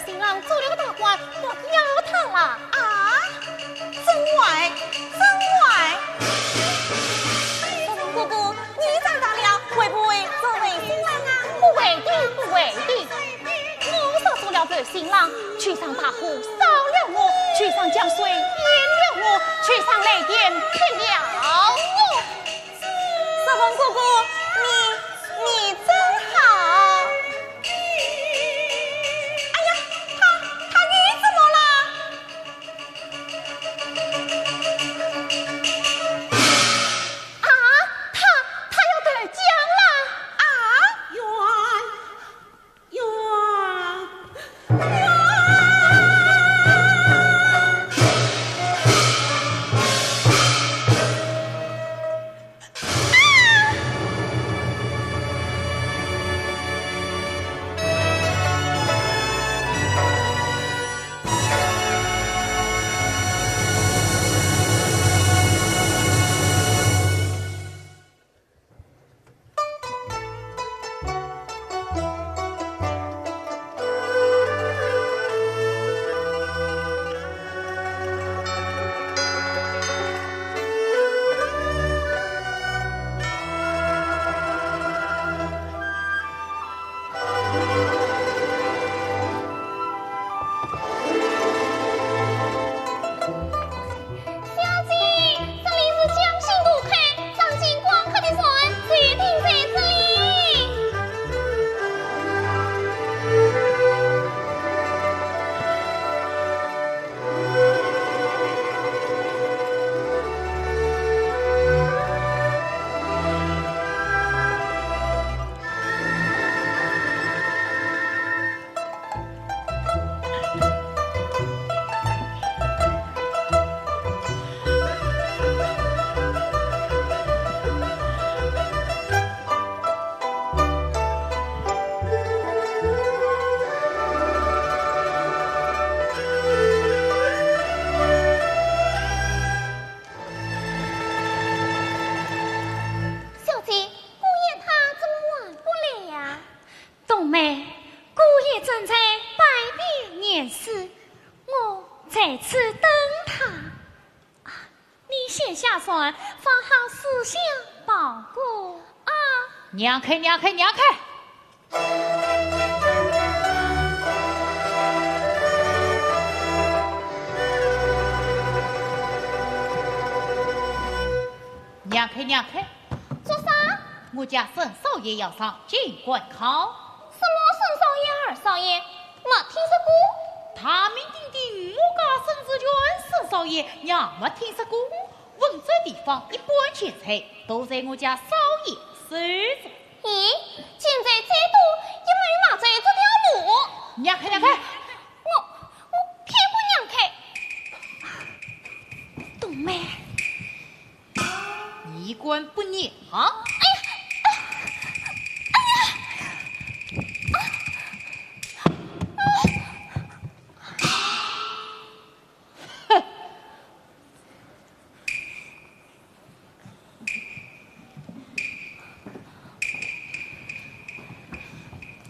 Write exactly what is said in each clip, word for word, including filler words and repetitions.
新郎做了个大官，莫要他啦。啊？真坏，真坏！哎，哥哥，你长大了会不会做坏新郎啊？不会的，不会的。我若做了坏新郎，就像大火烧了我，就像江水淹了我，就像雷电劈了我。 少峰哥哥，你，你真好。哎呀，他，他又怎么了？啊，他，他要得奖了。啊？冤，冤，冤！ 小姐，这里是江心渡口，上京赶考的船就停在这里。 小姐，姑爷他怎么还不来呀？冬梅，姑爷正在拜别念诗，我在此等他。啊，你先下船，放好书箱包裹啊。让开，让开，让开！ 让开，让开！做啥？我家沈少爷要上京赶考。什么沈少爷、二少爷？没听说过。大名鼎鼎我家沈志全沈少爷，娘没听说过？温州地方一半钱财都在我家少爷手中。咦，钱财再多，也没有马仔这条路。让开，让开！我，我偏不让开。冬梅。 你敢不让？哎呀，哎呀，哎呀，啊，啊，哼！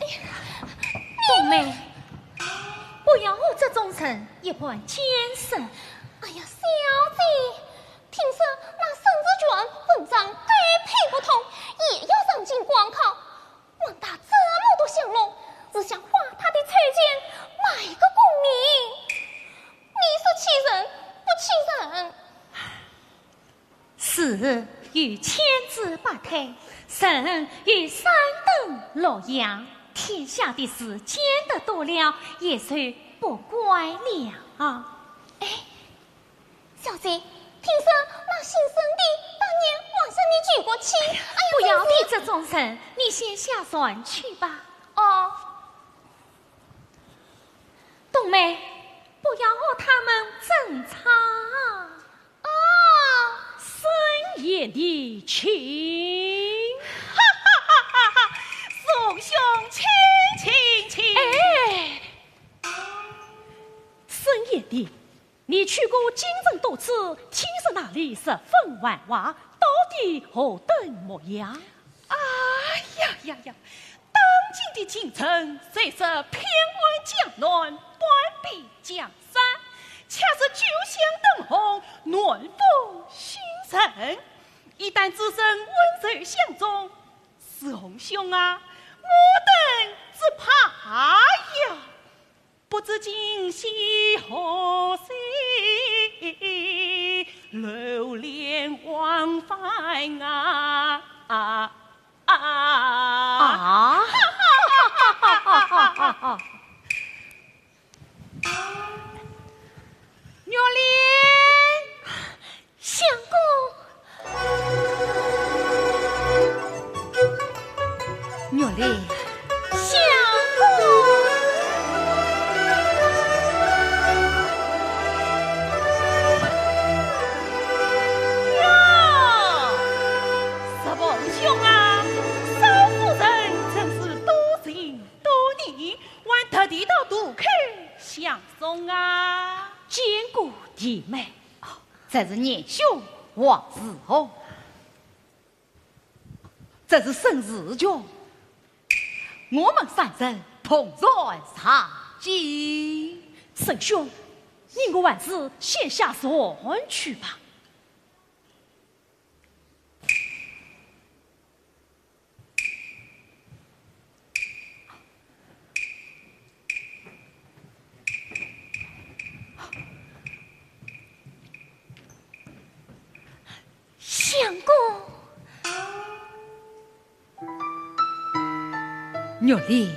哎呀，冬梅，不要和这种人一般见识。哎呀，小姐， 听说那沈志全文章狗屁不通，也要上京赶考，混得这么多乡邻，是想花他的臭钱买个功名。你说气人不气人？树有千姿百态，人有三等六样，天下的事见得多了，也就不怪了。哎， 小姐，听说那姓沈的当年还向你求过亲，哎呀，不要理这种人，你先下船去吧。哦。冬梅，不要和他们争吵。哦。沈琰的情。哈哈哈哈哈，宋兄，请，请，请。哎。沈琰的， 你去过京城多次，听说那里十分繁华，到底何等模样？哎呀呀呀，当今的京城，虽是偏安江南，半壁江山，却是酒香灯红，暖风熏人。一旦置身温柔乡中，世宏兄啊，我等只怕呀。 不知今夕何夕，流连忘返啊！啊！啊！啊！玉莲。 相公。玉莲。相公。哟，世宏兄啊，少夫人真是多情多义，还特地到渡口相送啊。见过弟妹。 这是年兄王世宏，这是沈世钧，我们三人同船上京。沈兄，你我还是先下船去吧。 相公。玉莲。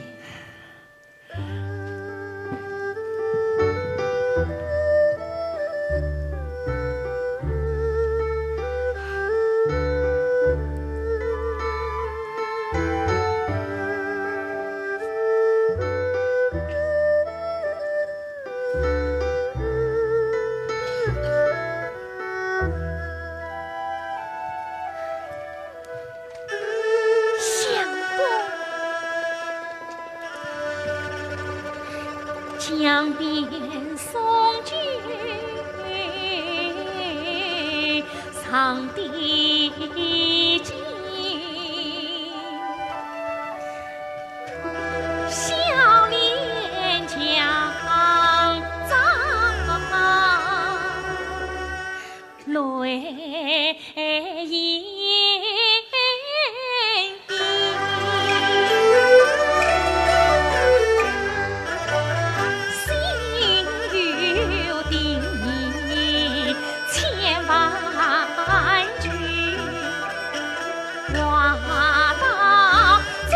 相公。江边送君上帝间，笑脸江上 泪盈盈，心有定，千万句。 话到嘴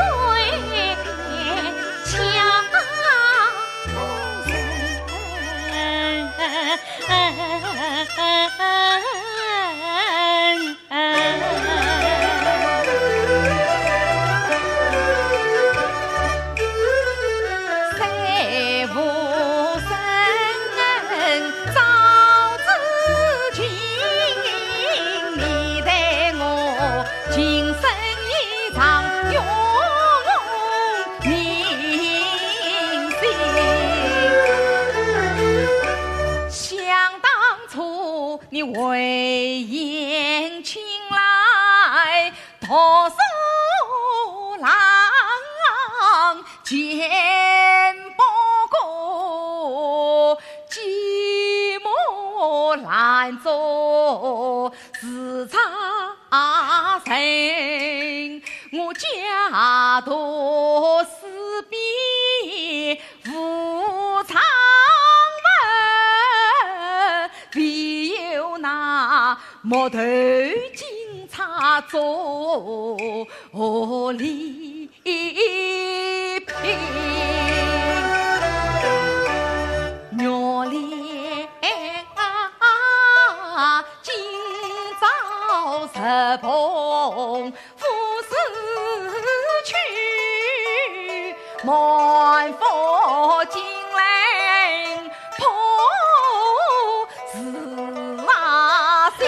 边，想当初你为言情来，读书郎见不过，寂寞难做自在人。我家徒四壁 无常门，唯有那木头金钗做礼品。玉莲啊，今朝入蓬 夫子去，满腹金陵破自拉心。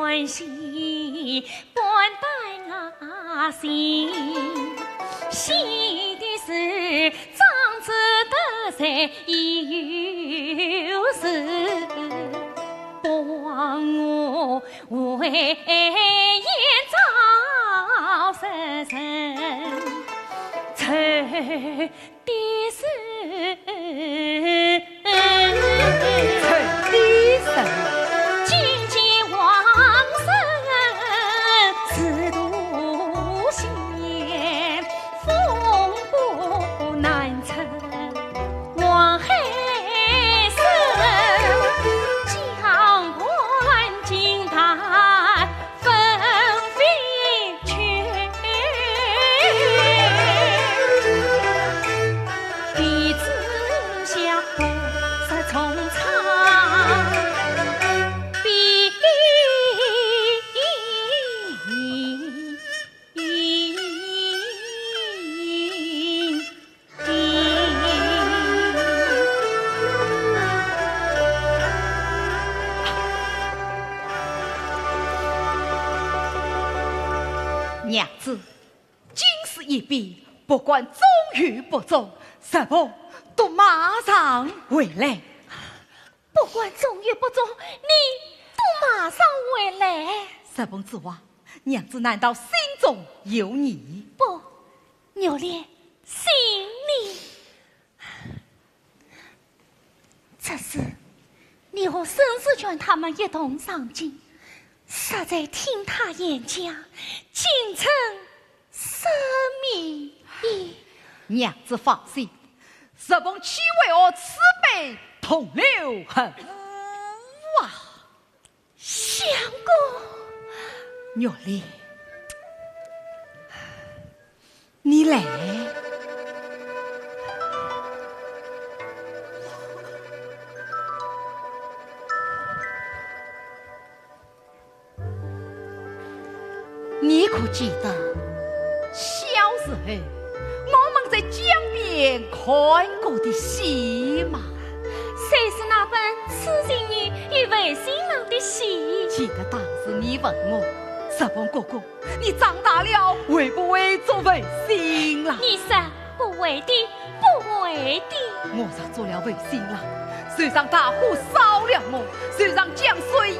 欢喜半担啊心，喜的是长子得财已有时，望我回言早日成，愁 的是，愁的是，今见往事似都仙，风波难测黄海深，江畔金台 分飞去，弟子下不识重唱，悲娘子，今事已毕，不管中与不中，石凤都马上回来。不管中与不中，你都马上回来？石凤知啊，娘子难道心中有你？不， 玉莲信你。这次你和沈世钧他们一同上京，实在听他演讲，竟成色迷矣。娘子放心，石凤岂会和此辈同流合污啊？ 相公。玉莲，你来。你可记得，小时候 我们在江边看过的戏嘛。就是那本痴情女与负心郎的戏。记得当时你问我，石凤哥哥，你长大了会不会做负心郎？你说不会的，不会的。我若做了负心郎，就像大火烧了我，就像江水淹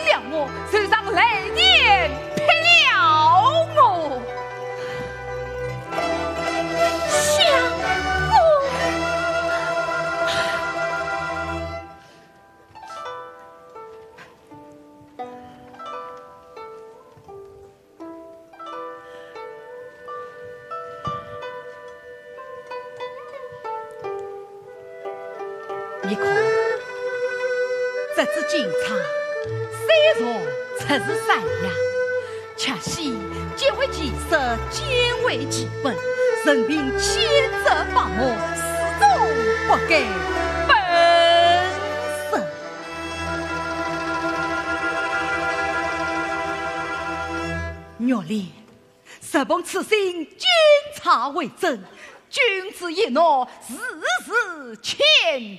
了我，就像雷电劈了我。 相公。你看，这支金钗，虽然只是散样， 却喜兼为其实，兼为其本，任凭千折百磨，始终不改本色。玉莲，石凤此信金钗为真，君子一诺，字字千金。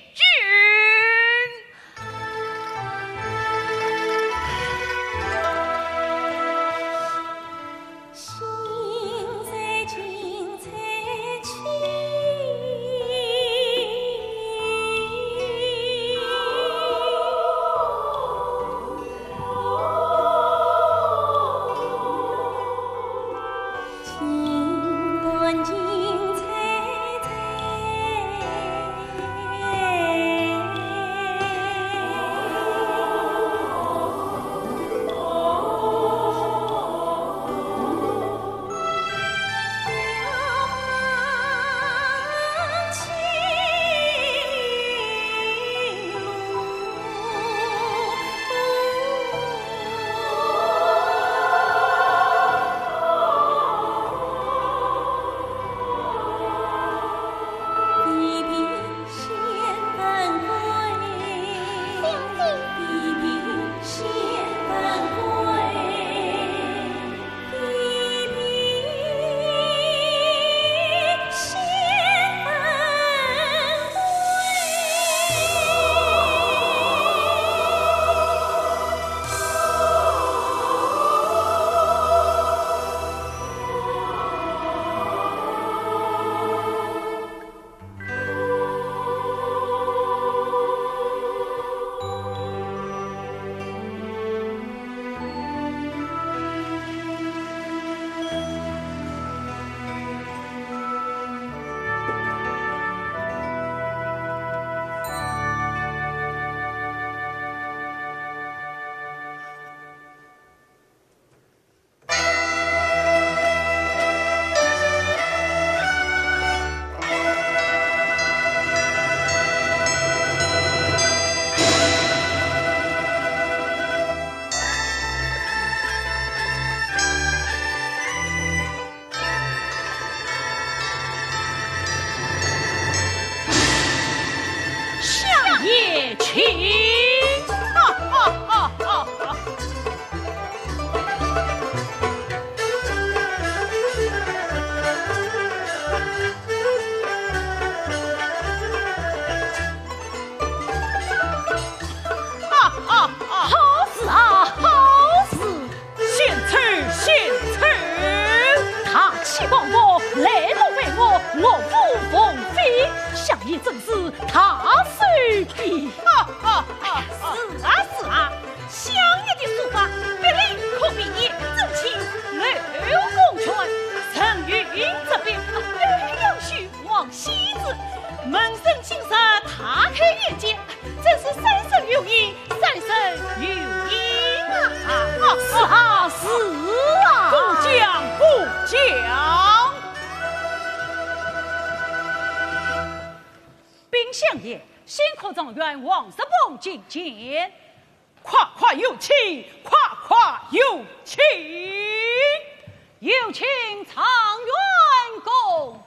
我武凤飞，相爷真是大手笔。哈哈哈哈！是啊，是啊，相爷的书法，别人可比也，真情镂空卷，沉韵执笔，悠扬秀往昔之，门生今日大开眼界，真是三生有幸，三生有幸啊！是啊，是啊。过奖，过奖。禀相爷，新科状元王石凤觐见。快快有请，快快有请。有请状元公。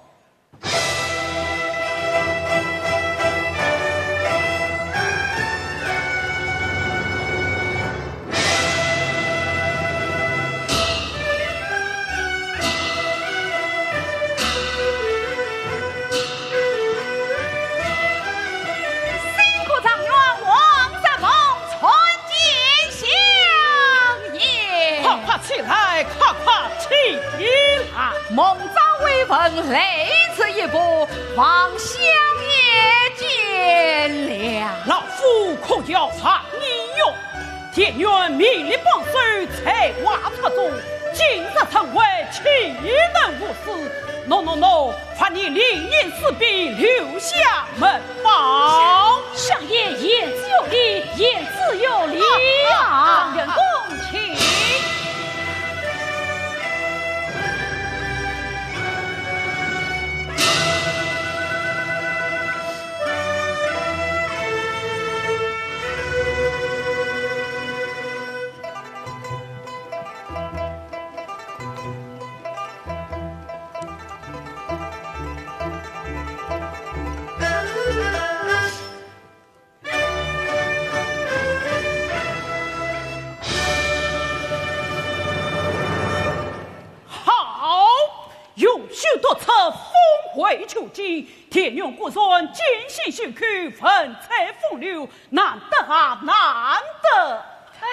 新科状元王石凤参见相爷。快快起来，快快起来。蒙昭微闻，来此一步，望相爷见谅。老夫可要烦你哟。 田园名利榜首，才华出众，今日成为岂能无私？喏喏喏，烦你另引诗笔，留下门房。相爷言之有理，言之有理啊！状元公请。 好，用心读出，峰回曲急，田园古传，精心修构，文采风流，难得啊，难得！哎，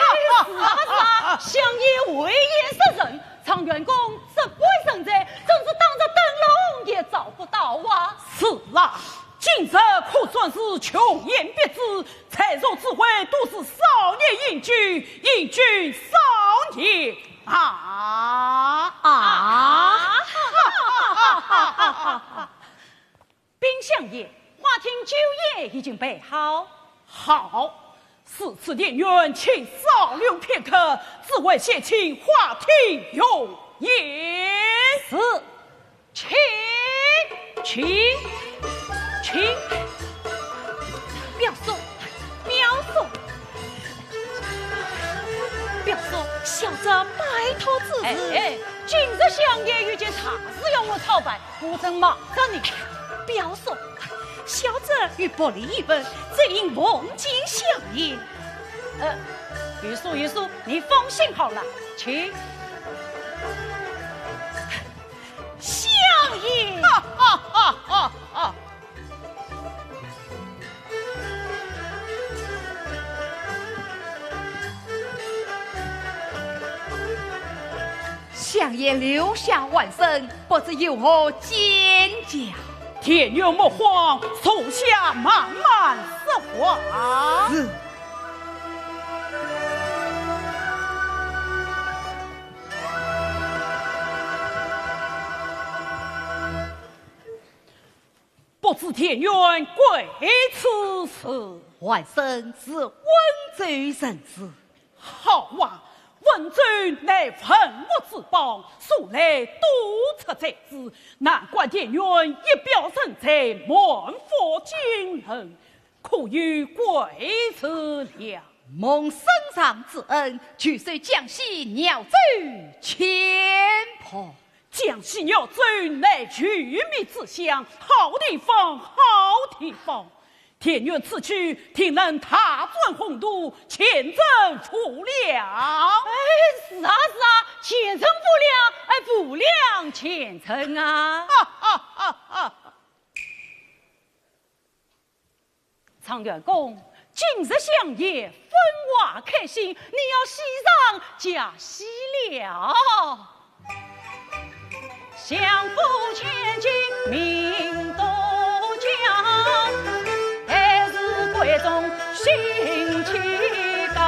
是啊，是啊，相爷慧眼识人，状元公这般人才，真是打着灯笼也找不到啊。是啊， 今日可算是穷言毕之，在座诸位都是少年英俊，英俊少年啊！啊！禀相爷，花厅酒宴已经备好。好，如此田园，请稍留片刻，只为先请花厅用宴。是。 请，请，请。表叔，表叔，表叔，小侄拜托主事。哎，哎。今日相爷有件大事要我操办，我正忙着呢。表叔，小侄有薄礼一问，只因梦见相爷。呃，有数，有数，你放心好了，请。 相爷。哈哈哈哈哈！相爷留下还生，不知有何见教？田园莫荒，坐下慢慢说话。是。 不知田园贵处是？还生是温州人氏。好啊，温州乃文物之邦，素来多出才子，难怪田园一表人才，满腹经纶。 可有贵处了？蒙圣上之恩，就守江西饶州清波。江西饶州乃鱼米之乡，好地方，好地方。田园此去，定能踏转宏图，前程无量。哎，是啊，是啊，前程无量，哎，无量前程啊！哈哈哈哈！ 状元公，今日相爷分外开心，你要喜上加喜了。相府千金名兴起高，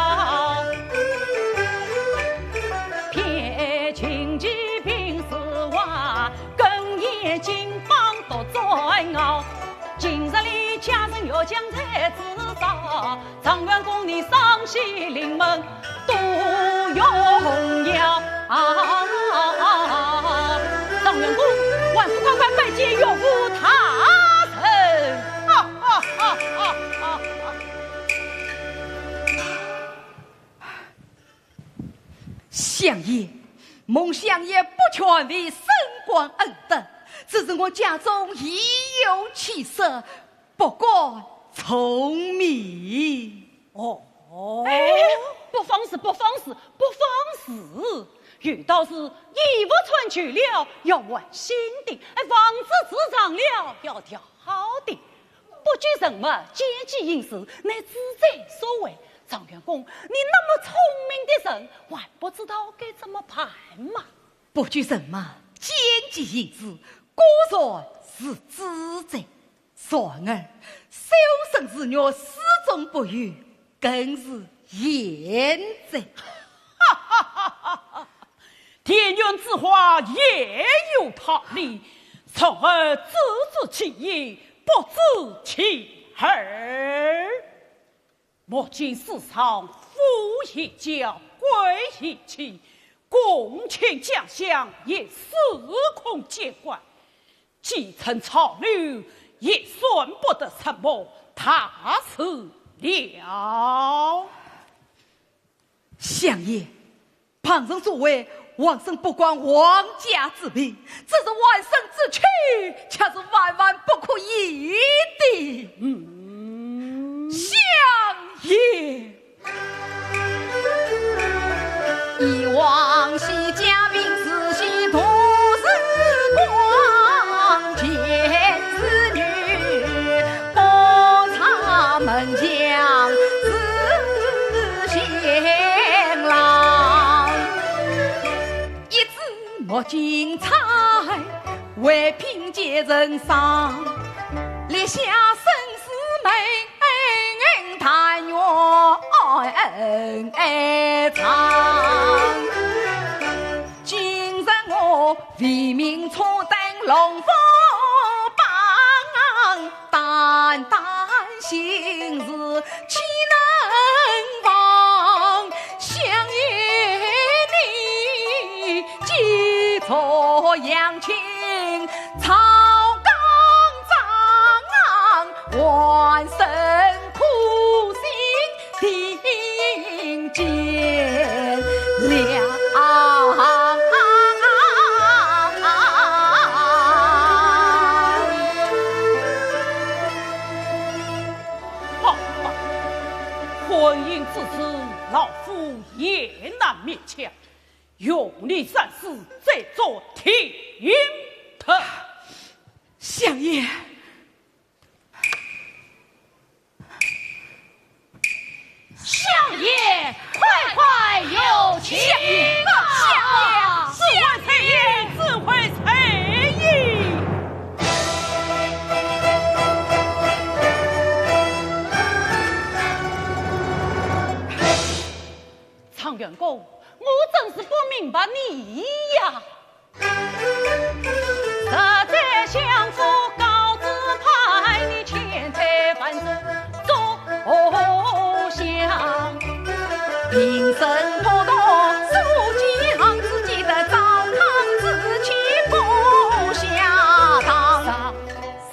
偏情其病死亡，更也金榜独占傲。今日里佳人越将才子招，状元公你双喜临门度荣耀。啊，状元公，还不快快拜见岳父大人！哈哈哈哈哈哈！ 相爷，蒙相爷不劝，为沈光恩德，只是我家中已有妻室，不敢从命。哦，哎，不妨事，不妨事，不妨事。有道是，衣服穿旧了要换新的，哎，房子住长了要调好的。 不拘人么，见机行事，乃志在所为。状元公，你那么聪明的人，还不知道该怎么办吗？不拘人么，见机行事，果然是志在。然而，修身自律，始终不渝，更是言在。哈哈哈哈哈！ 田园之花也有道理，从而只知其一，不知其二。目前世上夫亦交，贵亦弃，公卿将相也司空见惯，既成潮流，也算不得什么大事了。 相爷，旁人所谓王孙不光皇家之命，只是王孙之去，却是万万不可以的。嗯。相爷。 一枝木金钗，为凭借人上，立下生死门，但愿长。今日我为民车灯龙凤榜，淡淡心事岂能忘？相爷你既作阳春，草稿张，万生苦心 听见了。好啊，婚姻之事，老夫也难勉强，容你三思，再作停谈。相爷。 相爷，快快有请啊！相爷，相爷，只会垂涎，只会垂涎。状元公，我真是不明白你呀。 实在相府告子牌，你千岁万岁坐享。平生不读书，几行字，记得糟糠之妻不下堂。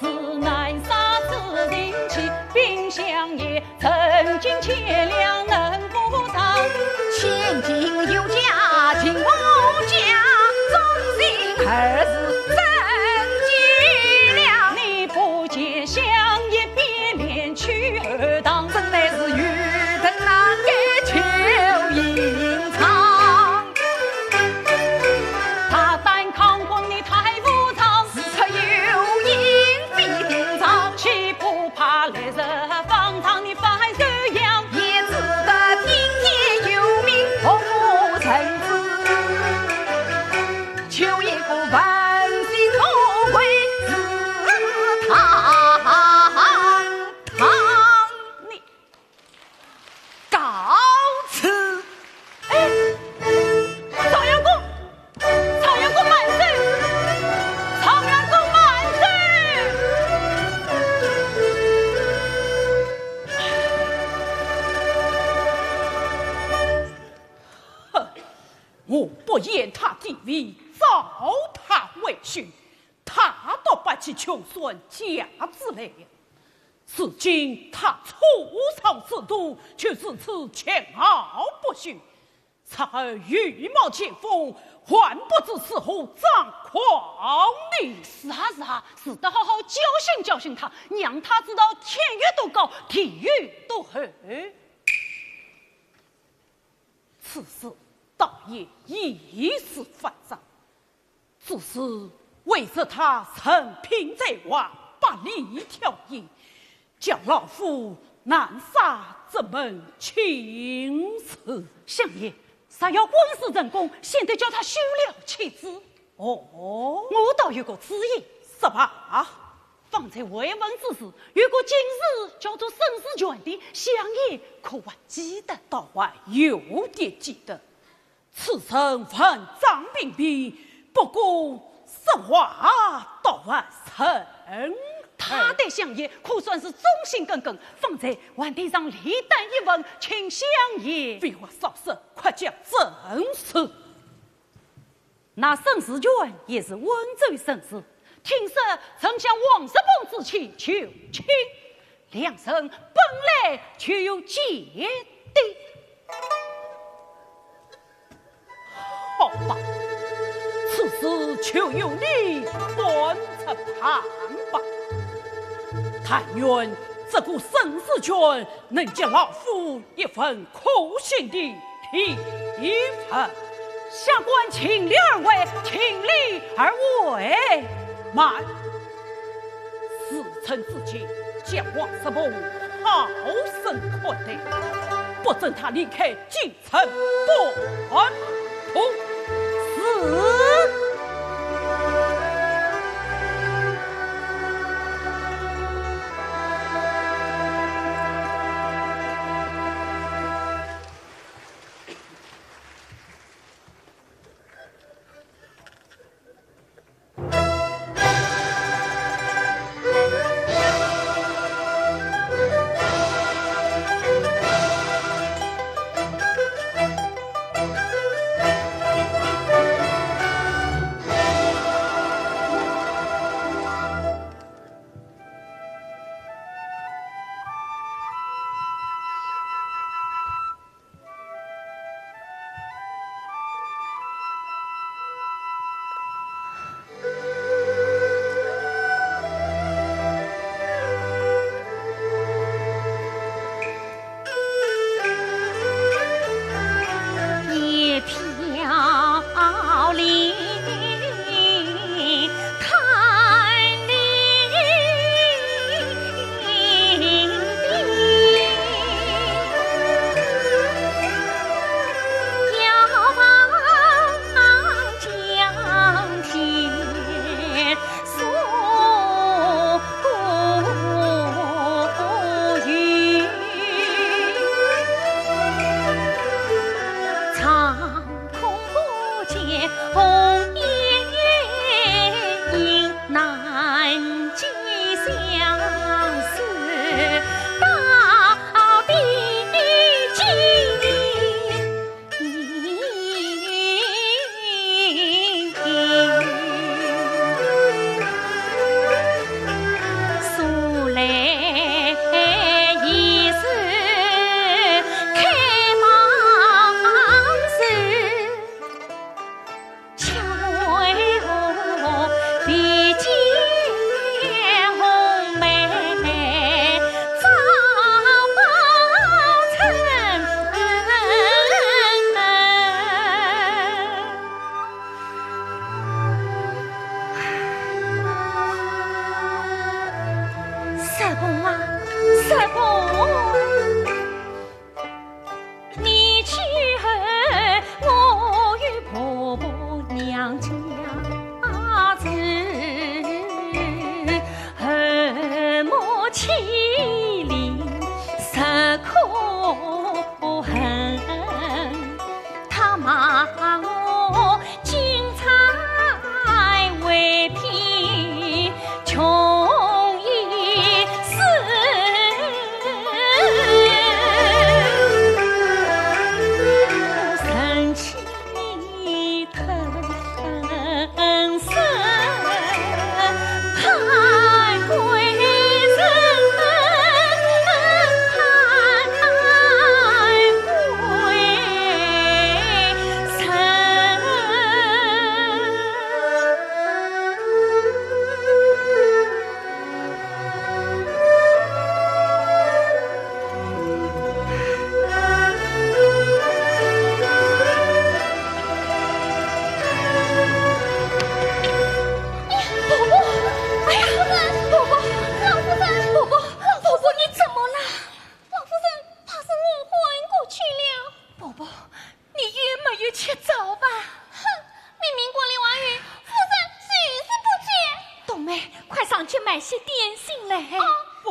是难杀之人妻，并相爷，曾经钱粮能不上？千金有价尽无价，忠心儿子怎计量？你不见相爷变脸去何当？真乃是有灯难盖秋隐长。大胆抗婚你太无常，事出有因 非定常，岂不怕来日方长你反手扬？也只不言他地位，召他为婿，他倒摆起穷酸架子来。如今他初上之途，却如此桀骜不驯， 日后御冒前锋，还不知是何状况呢。是啊，是啊，只得好好教训教训他，让他知道天有多高，地有多厚。此事倒也易事反掌，只是为着他人品才华，百里挑一， 叫老夫难杀这门亲事。相爷，若要官司成功，先得叫他休了妻子。哦，我倒有个主意。说吧。方才回文之时，有个进士叫做沈士权的，相爷可还记得？倒还有点记得。 此人文章平平，不过说话倒还甚……他对相爷可算是忠心耿耿，方才还对上礼单一文，请相爷……废话少说，快讲正事。那沈士权也是温州人士， 听说曾向王叔峰之妻求亲，两人本来就有结的。好吧，此事就由你看着办吧。但愿这个沈士权能给老夫一份可信的 提问。下官请礼而回，请礼而回。慢！事成至今，将王叔峰好生看待，不准他离开京城半步。是。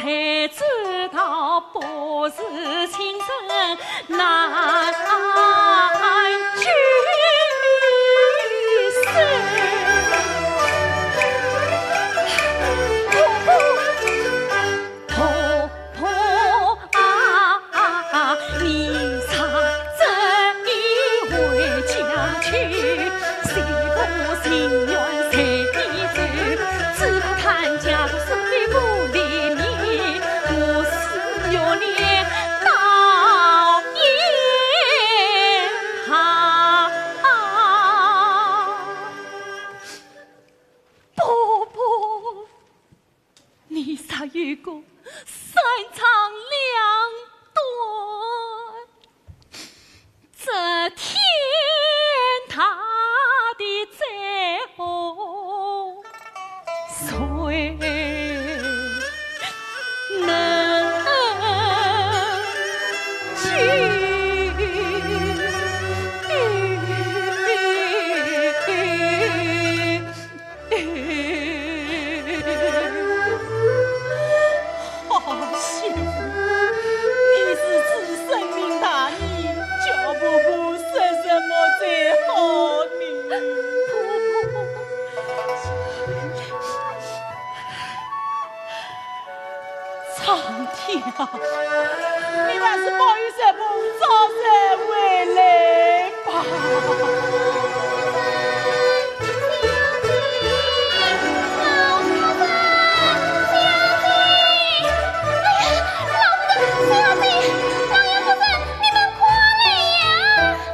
才知道不是亲生难救生。婆婆，婆婆啊，你上这一回家去，谁不情愿随你走，只盼家书不离你，我是有念到也好。婆婆，你若有个三长两短，这天大地再厚，谁能救？ 好媳妇，你是知生命大义，叫婆婆说什么才好呢？苍天啊，你还是保佑三凤早日回来吧。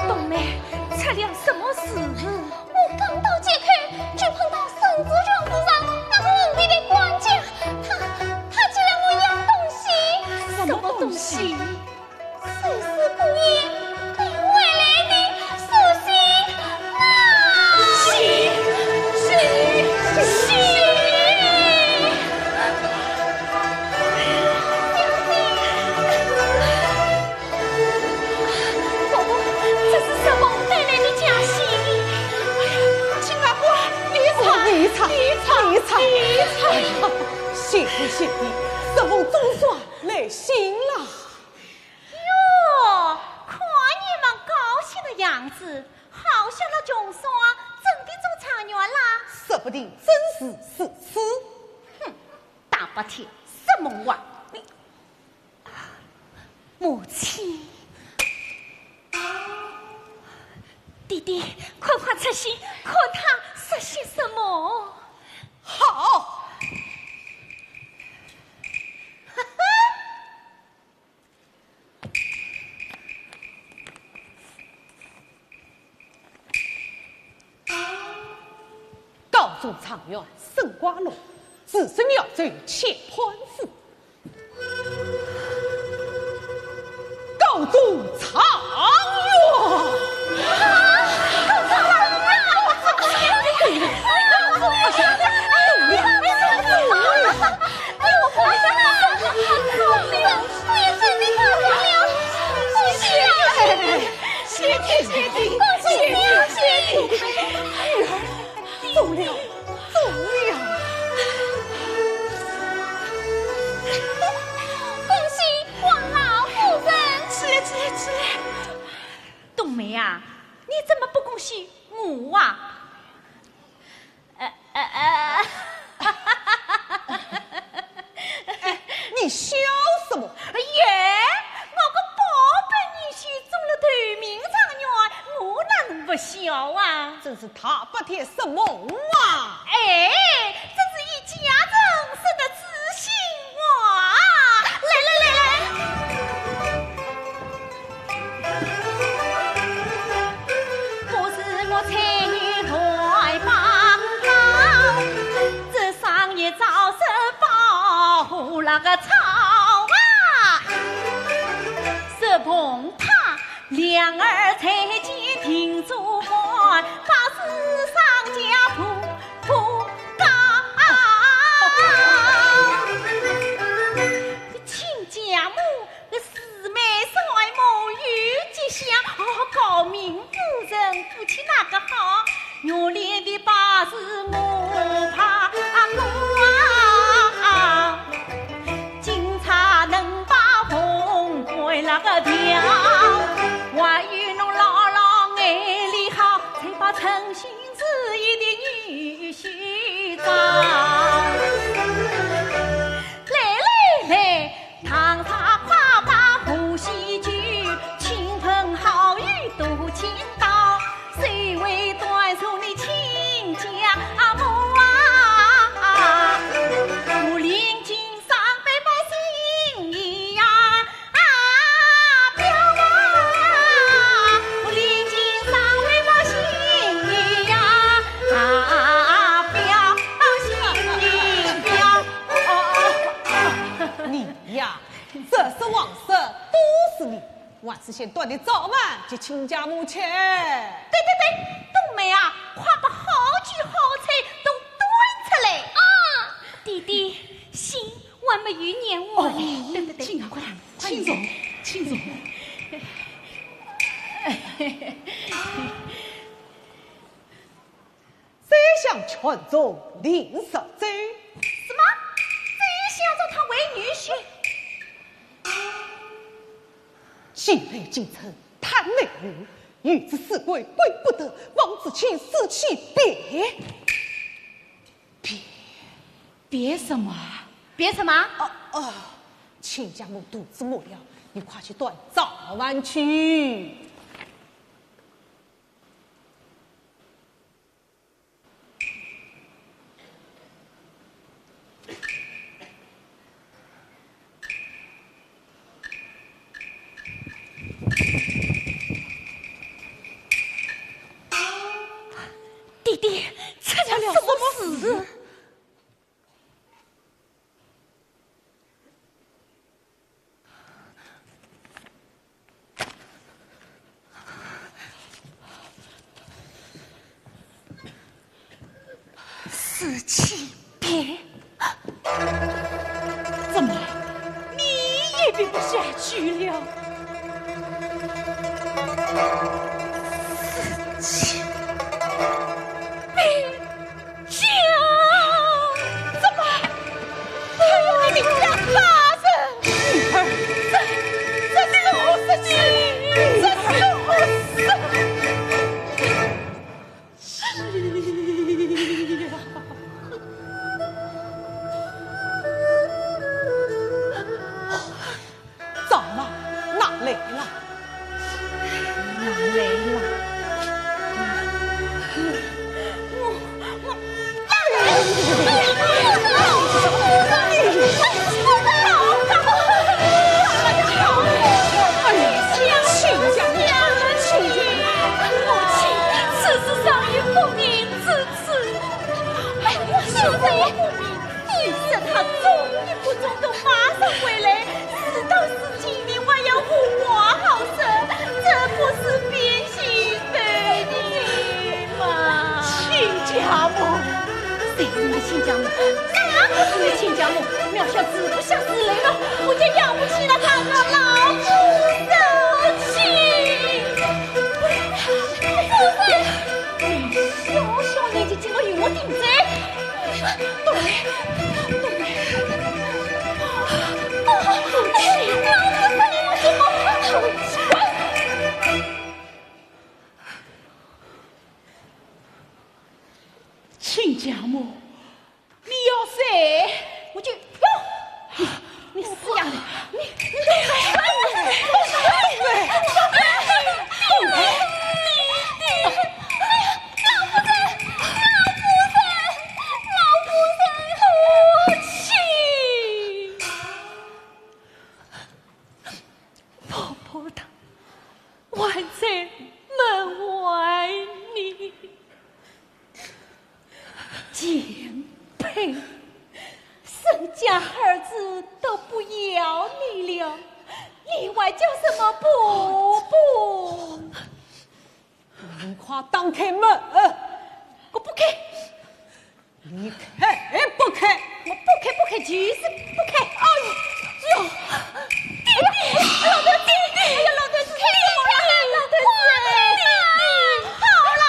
冬梅，出了什么事？我刚到街口，就碰到沈子强府上那个皇帝的管家，他，他叫我要东西。什么东西？ 谁是姑爷带回来的书信啊？信，信，信！婆婆，这是沈凤带来的家信。亲家婆，你看，你看，你看，你看！哎呀，谢天谢地，沈凤总算来信了。 哟，看你们高兴的样子，好像那穷酸真的中状元啦。说不定真是如此。哼，大白天什么话？你，母亲。爹爹，快快出信，看他说些什么。好。 告中状元沈光禄，自称要走乾坤府。告中状元！谢天谢地，谢天谢地！女儿中了，中了！恭喜王老夫人！起来，起来，起来！冬梅啊，你怎么不恭喜我啊？ 呃，呃，呃。哎，你笑什么？哎呀，我个宝贝女婿中了头名状元，我哪能不笑啊？真是大白天说梦话！哎，真是一家人说得知心话。来，来，来，来。 不是我吹牛乱报告，这商业招生报那个草啊，是捧他两儿才见定做官，八字上家不不高。亲家母 姊妹双母有吉祥，哦，高明夫人夫妻那个好，原来的八字我怕过啊。今个调，还有侬老老眼里好，才把称心如意的女婿找。来来来，堂上快把贺喜酒，亲朋好友都请到，谁为端坐你亲家母啊？我领进上来把心意呀，啊，表啊，我领进上来把心意呀，啊，表，心意表。哦，哦，哦，你呀，这是王室都是你，还是先端点早饭给亲家母吃。对对对，冬梅啊，快把好酒好菜都端出来。啊，弟弟，信还没有念完。哦，对对对，请，快点，请坐，请坐。 宰相劝阻令十州。什么？宰相召她为女婿？近来京城贪美女，女子死贵贵不得，望子卿死期别。别，别什么？别什么？哦，哦，亲家母肚子饿了，你快去端早饭去。 弟弟，出了什么事？ 死期别。怎么，你也编不下去了？死期别。 讲，怎么？他要你的家大人？女儿，这，这是何事情？这是何事情呀？ 早饭拿来了。拿来了。我，我，哎呀，亲家，亲家，母亲，此事尚有不明之处。哎，我说的不明。 你说他中意不中都马上回来，事到如今你还要和我好说，这不是变心的你吗？亲家母。谁是你亲家母？哪个是你亲家母？苗小子不想死来了，我就养不起了他个老夫人。 你小小年纪竟然与我顶嘴！动手，动手！亲家母， 你要死，我就要！你，你死呀！你，你，婆婆她还在门外呢。 贱婢，人家儿子都不要你了，你还叫什么婆婆？你快打开门！我不开。你开不开？我不开，不开，就是不开。哎呦，弟弟，老头子，弟弟，哎呀，老头子，老头子，好了。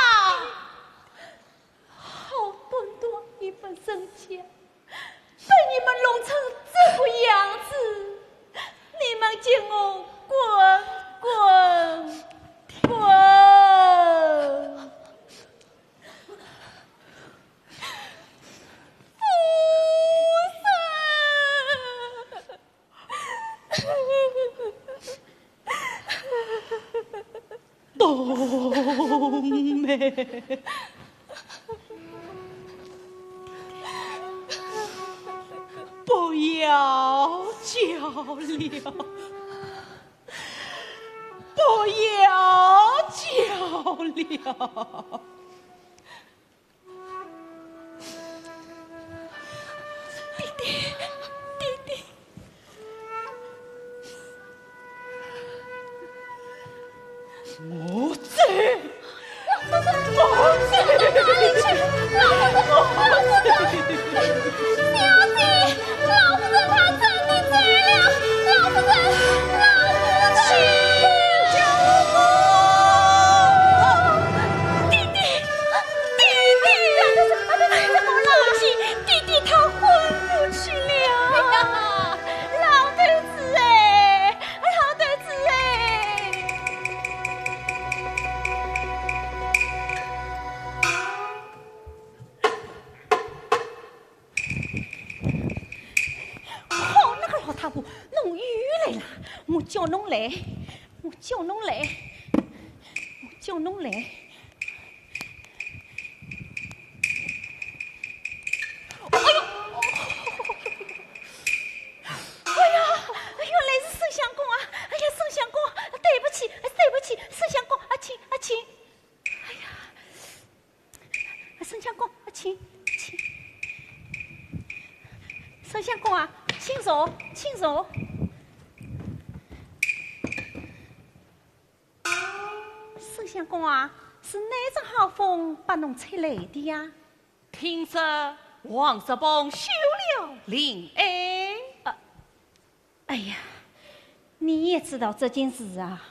好端端一个人家，被你们弄成这个样子，你们给我滚不要叫了，不要叫了。 弟弟，弟弟。我走。我走。到哪里去？老夫人，老夫人。小姐，老夫人她真的走了。老夫人，老夫人。救我！弟弟。 弟弟，不行，弟弟他昏过去了。哎呀，老头子哎，老头子哎。好那个老太婆，侬又来了，我叫侬来，我叫侬来，我叫侬来。 哎呦！哎呀，原来是沈相公啊！哎呀，沈相公，对不起，对不起，沈相公，啊，请，啊，请。哎呀，沈相公，啊，请，请。沈相公啊，请坐，请坐。 沈相公啊，是哪只好风把侬吹来的呀？听说王叔崩休了令哀。啊，哎呀，你也知道这件事啊？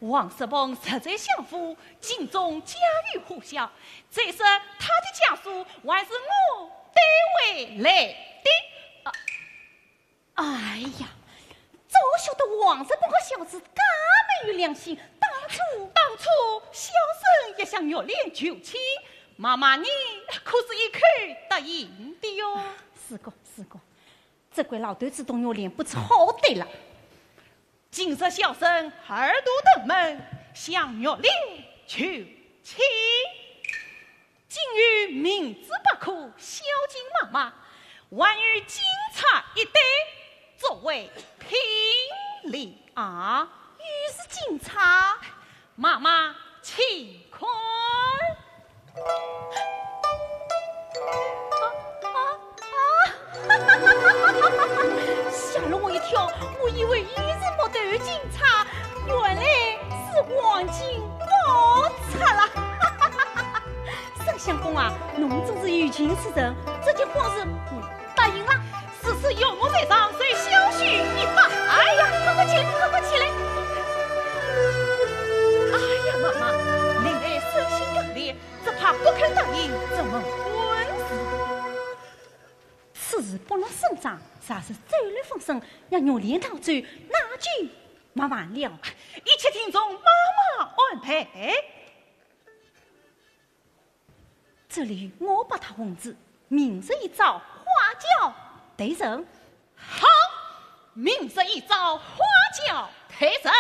王叔崩实在享福，京中家喻户晓，再说他的家书还是我带回来的。啊， 哎呀，早晓得王叔崩个小子介没有良心，当初，当初小生也向玉莲求亲，妈妈你可是一口答应的哟。是个，是个，这个老头子同玉莲不知好歹了。今日小生二度登门，向玉莲求亲。 今有明珠八颗孝敬妈妈，还有金钗一对作为聘礼啊。又是金钗？妈妈请看。啊，啊，啊！ 吓了我一跳，我以为又是木头金钗，原来是黄金宝钗了。沈相公啊，侬真是有情之人，这件婚事我答应了。事事有我在上，随小婿一拜。哎呀，快快起来，快快起来！哎呀，妈妈，令爱生性刚烈，只怕不肯答应这门婚事。 此事不能声张，若是走漏风声，让玉莲逃走，那就麻烦了。一切听从妈妈安排。这里我把她问住，明日一早花轿抬人。好，明日一早花轿抬人。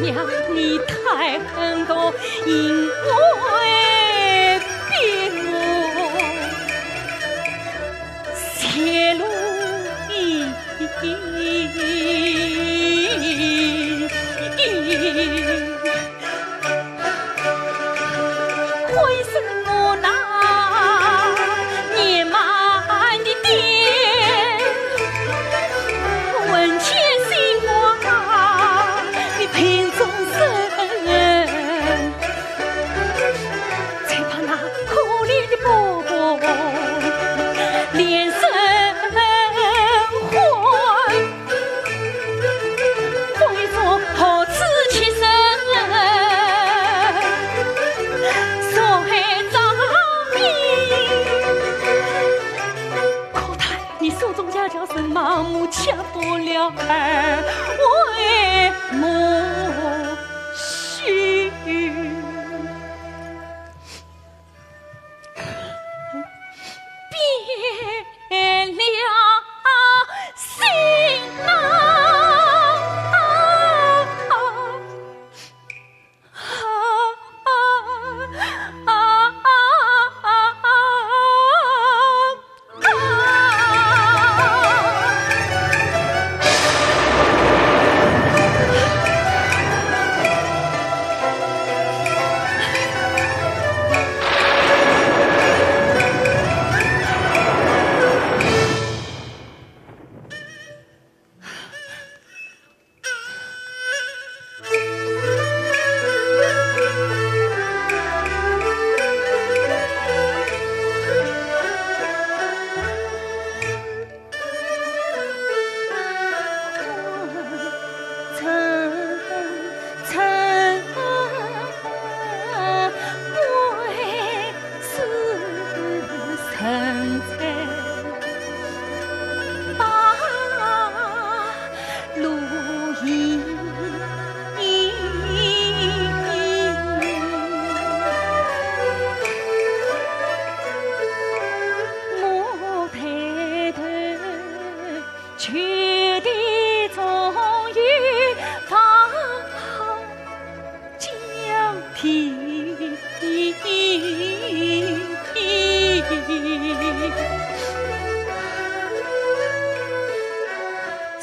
娘，你太狠毒，因为逼我泄露一。 为什么那年迈的爹，魂牵心挂，你病重身，才把那可怜的伯伯连生还？ 为何好自欺身，受害着你？可叹你手中家教甚忙，母亲不了儿为母许。 变了心啊！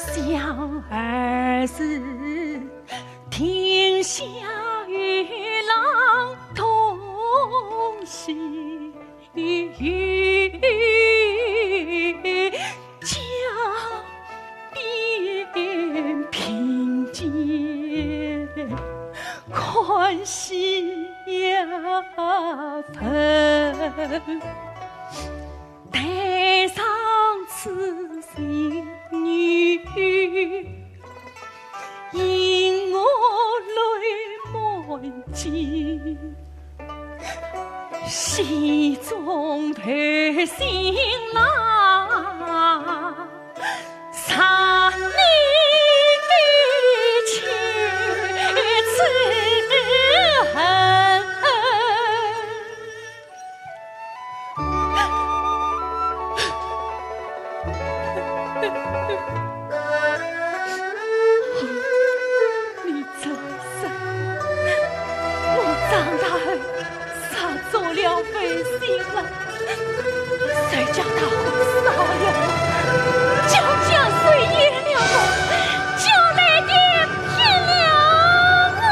想儿时，天下与狼同行，家边贫贱，看戏呀分。 待上此情女，因我泪满襟，戏中投情郎，让你非去此恨。 你真是，我长大后，啥做了负心郎，谁家大户杀了我，家家谁淹了我，家来的 天亮啊！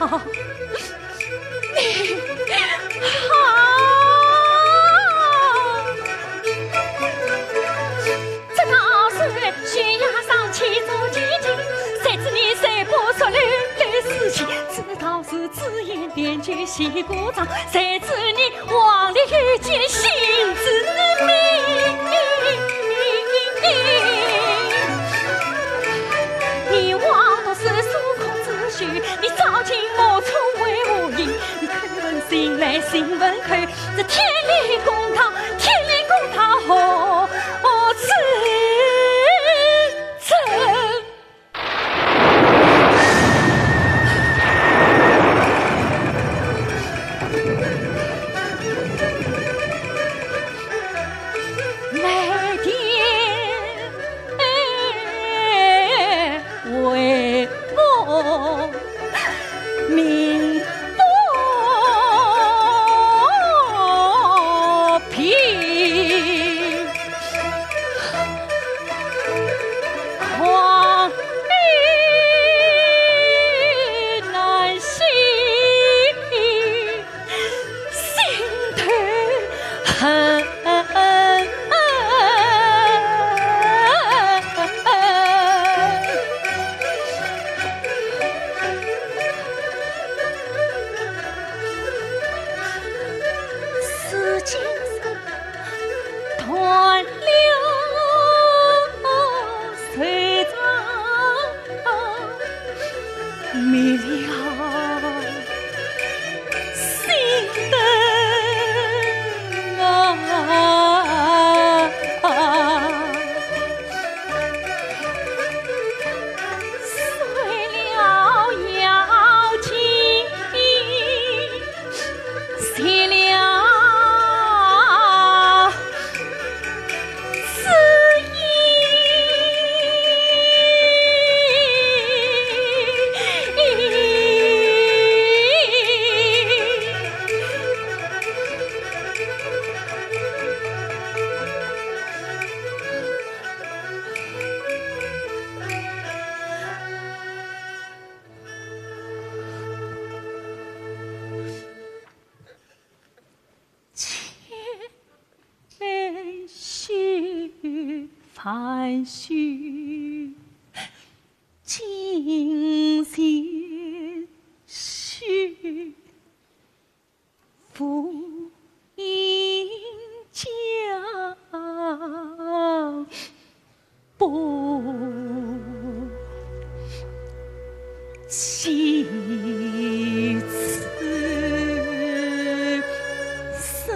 啊，这道是悬崖上千座千金，谁知你谁不说流流诗情，这道是紫烟点酒洗鼓掌，谁知你黄鹂又见心知明。你枉读诗书孔子学，你朝秦暮虫为何行？ 你口问心来心问口，这天理公道，天理公道何，何处寻？来电为我 鸣不平，狂语难息，心头恨。 如今断了手掌，灭了心灯啊。 碎了腰间，谢了诗意。千绪万绪，尽闲绪。 无影脚步，几次思。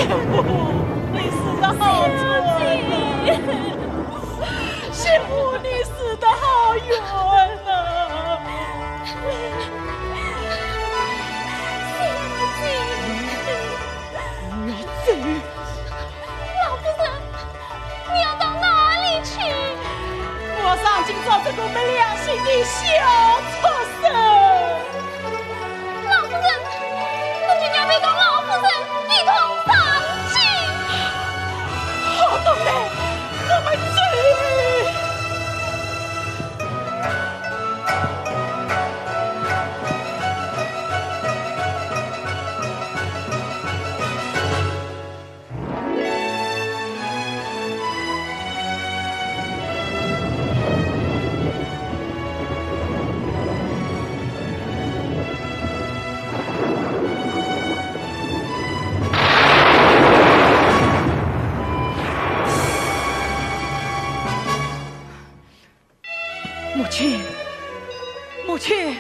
你死得好冤啊！媳妇，你死得好冤啊！我要走。老夫人，你要到哪里去？我上京找这个没良心的小畜生。 老夫人，我们要陪同老夫人一同上京。好东来，我们走。母亲，母亲。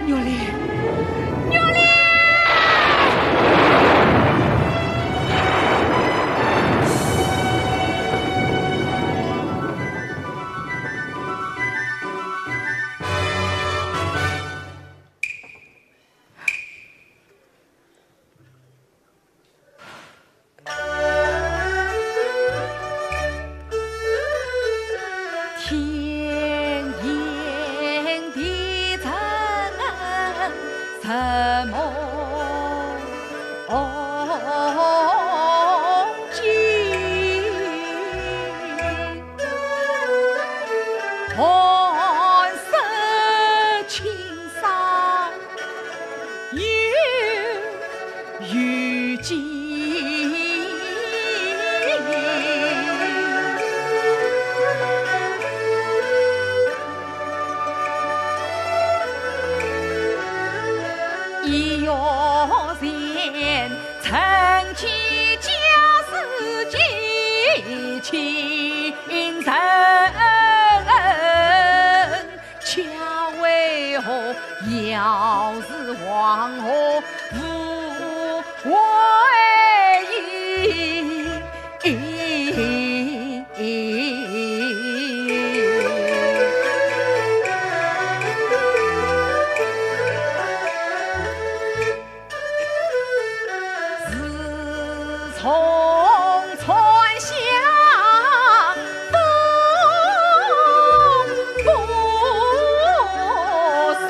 玉林，玉林！ 天阴地深什么情，寒舍青山 有有情。一月前，曾记家书寄亲人。 家为何要是黄河无归依？自从川下分不生，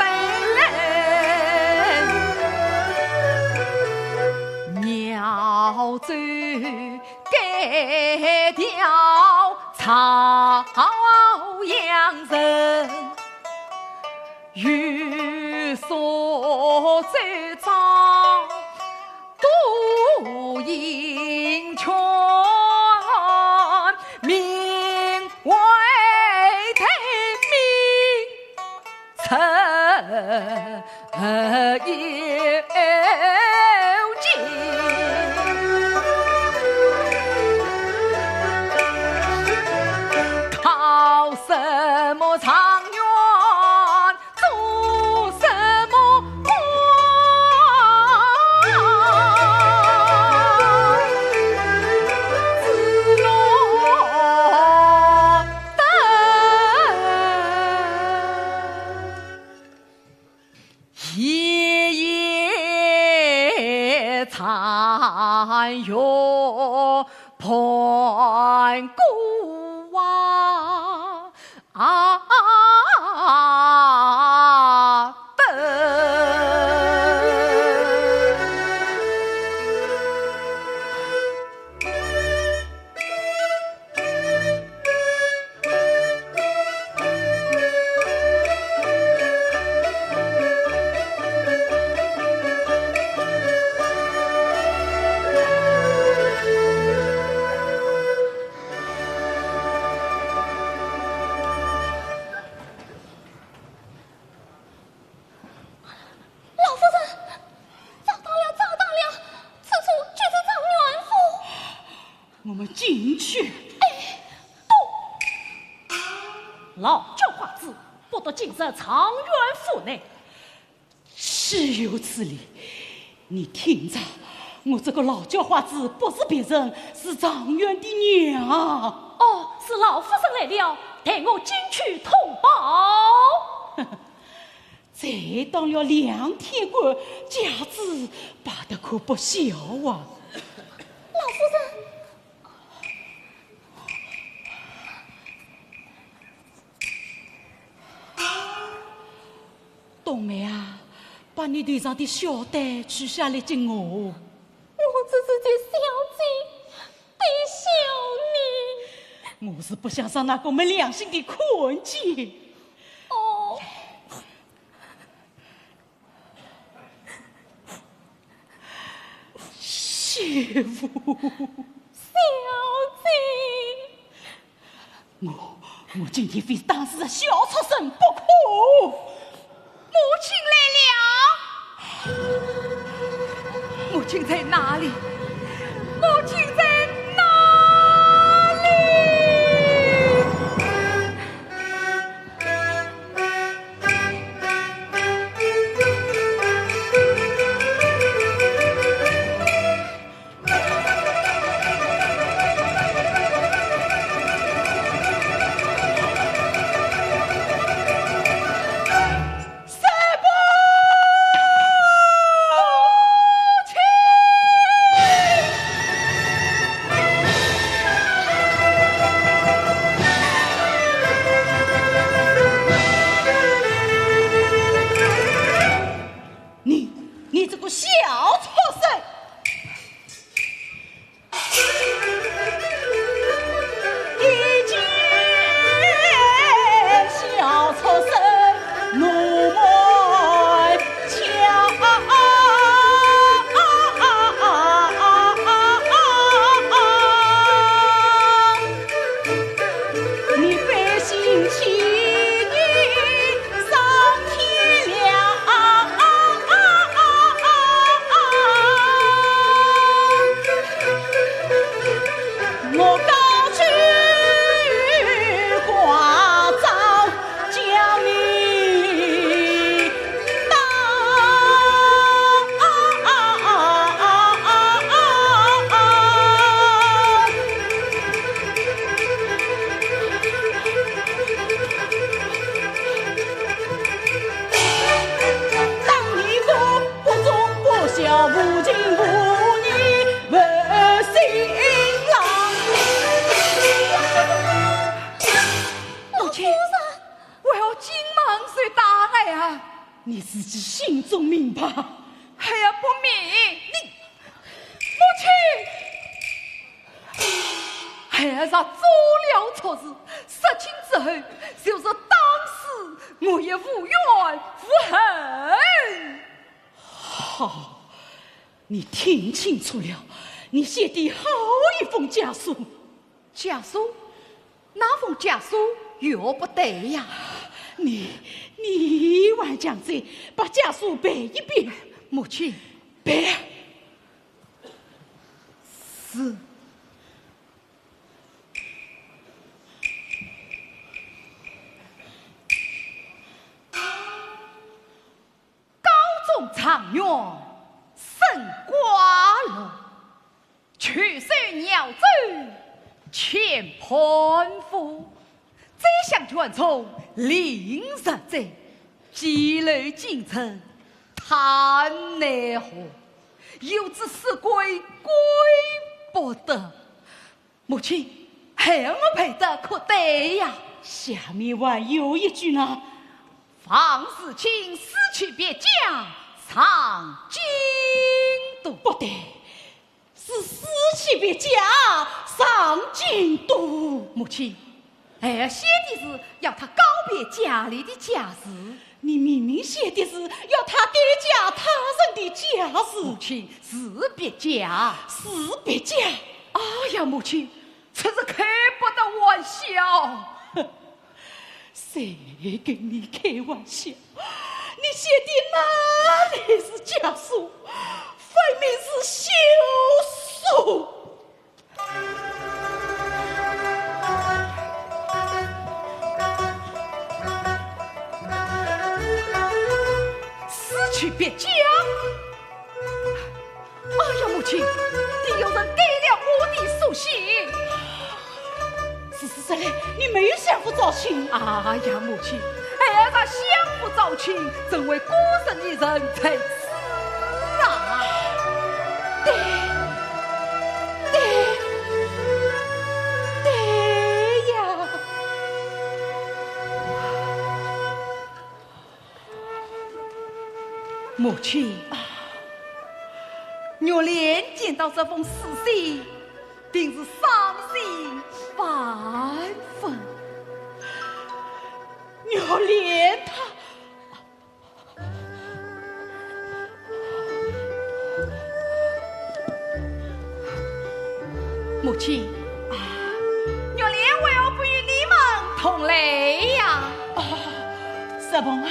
饶州改调朝阳城。 与所周遭都应全，民为待民，成有情。靠什么状元 做什么官？只落得一夜残月半孤啊！ 啊，不。老夫人，找到了，找到了，此处就是状元府。我们进去。哎，不。老叫花子，不得进入状元府内。岂有此理！你听着，我这个老叫花子不是别人，是状元的娘。哦，是老夫人来了，待我进去通报。才当了两天官，架子摆得可不小啊。老夫人，冬梅啊，把你头上的孝带取下来给我。我这是给小姐的孝呢。我是不想伤那个没良心的看见。哦。媳妇。小姐。我，我今天非打死这小畜生不可。母亲来了。母亲在哪里？母亲在哪里？ 你，你这个小畜生！ 一见小畜生怒满腔。你背信弃义上天了。我高举挂招将你打。 当你个不忠不孝，无情无义，无心郎。母亲，为何金芒受打害啊？你自己心中明白。孩儿不明。你，母亲！ 孩儿若做了错事，杀亲之后，就是打死我也无怨无恨。好，你听清楚了，你写的好一封家书。家书？那封家书又不对呀。你，你还讲这，把家书背一遍。母亲。背啊。 是。高中状元升寡落，去世鸟走千盘夫。 宰相权宠令入贼，积累京城叹难何，有子死鬼鬼不得。母亲，孩儿我背得可对呀？下面还有一句呢。方世卿死去别驾上京都。不对， 是死去别驾上京都。母亲，孩儿写的是要他告别家里的家事。你明明写的是要他改嫁他人的家事。母亲，是别驾。是别驾。哎呀，母亲，这是开不得玩笑。 谁跟你开玩笑？你写的哪里是家书，分明是休书。死去别驾哎呀，母亲，定有人改了我的书信。是，是，是嘞，你没有相府招亲？哎呀，母亲，孩儿若相府招亲，怎会孤身一人在此啊？对，对，对呀。 母亲，啊，玉莲见到这封书信，定是伤心万分。玉莲她，母亲，啊，玉莲为何不与你们同来呀？哦， 石凤啊，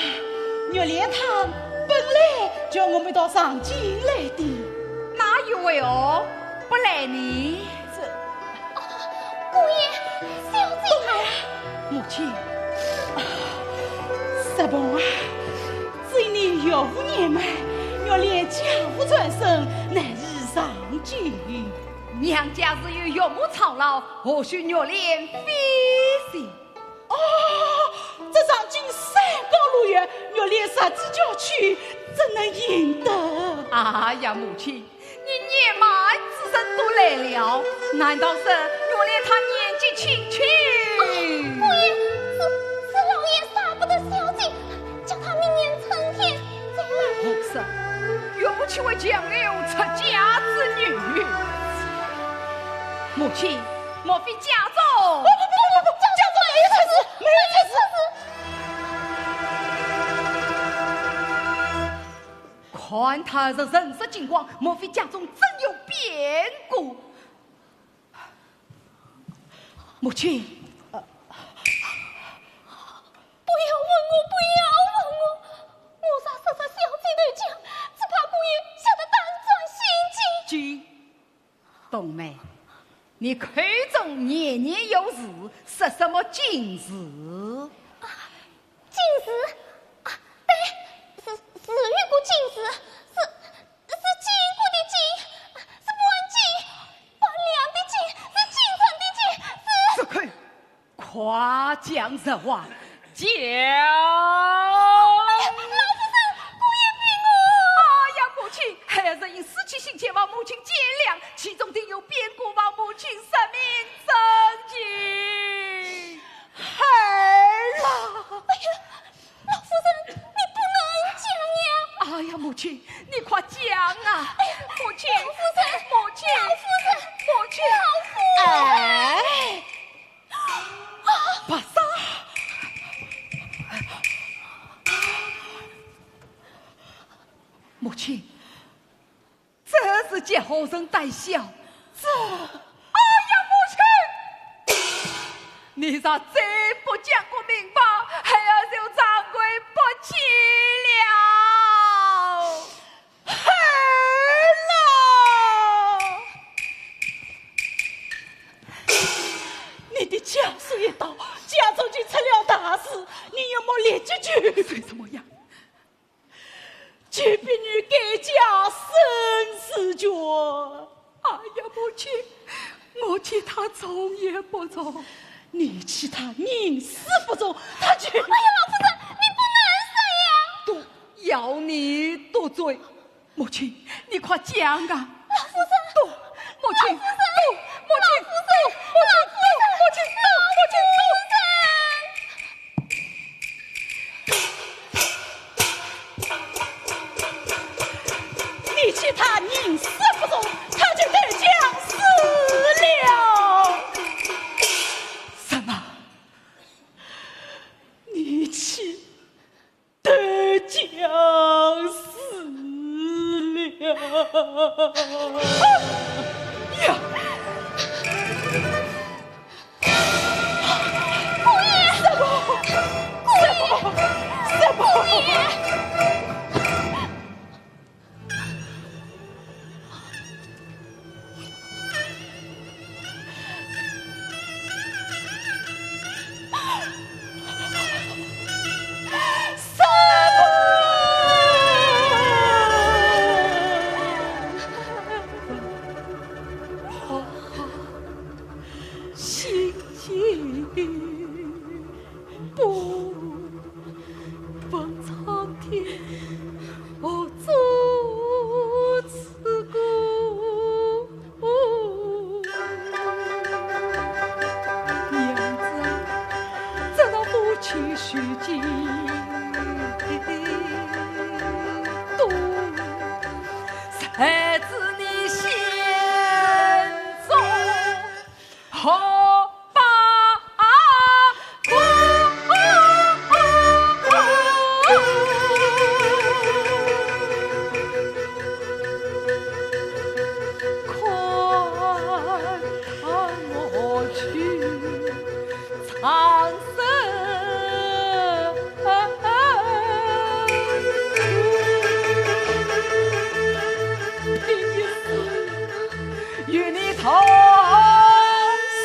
玉莲她本来叫我们到上京来的。那又为何不来呢？这，哦，姑爷，小姐。母亲，啊，石凤啊，这一年岳父年迈，玉莲家父在身，难以上京。娘家自有岳母操劳，何须玉莲费心？ 哦，这上京山高路远，玉莲十指交去，怎能行得？哎呀，母亲，你年迈之身都来了，难道是玉莲她年纪轻轻？哦，姑爷，是，是老爷舍不得小姐，叫她明年春天再来。不是，岳父岂会强留出家之女？母亲， 莫非家中？不，不，不，不，不，家中没有此事，没有此事。看他这神色惊慌，莫非家中真有变故？母亲，呃，不要问我，不要问我，我若说出小姐头家，只怕姑爷吓得胆战心惊。 冬梅，你口中年年有事，说什么今日？啊，今日？啊，对，是，是有个今日，是，是经过的经，是半斤八两的斤，是斤称的斤，是。住口！ 夸奖实话，讲。哎呀，老夫人，姑爷禀我。哎呀，母亲，孩儿因私起信前望母亲见谅，其中定有变故，望母亲说明真情。孩儿啊！哎呀，老夫人，你不能讲呀。哎呀，母亲，你快讲啊！哎呀，母亲，老夫人，母亲，老夫人，母亲，老夫人。哎。 白沙。母亲，这是叫何人带笑？这，哎呀，母亲！你若再不讲个明白，孩儿就长跪不起了。 孩儿啊！你的家书一到，家中就出了大事，你有没有立即去？怎么样？去逼女改嫁沈世钧。哎呀，母亲，我替她从也不从。你替她宁死不从，她就……哎呀，老夫人，你不能说呀！都要你多嘴。 母亲，你快讲啊！老夫人，都，母亲，老夫人，都，母亲，老夫人，都，母亲，都，母亲，都，母亲，都。你替她宁死不从，她就投江死了。什么？你替 投江死了。呀！姑爷！师伯！姑爷！师伯！师伯！姑爷！ 师伯！孩子你先走，好吧。快看我去 长生。与你同死。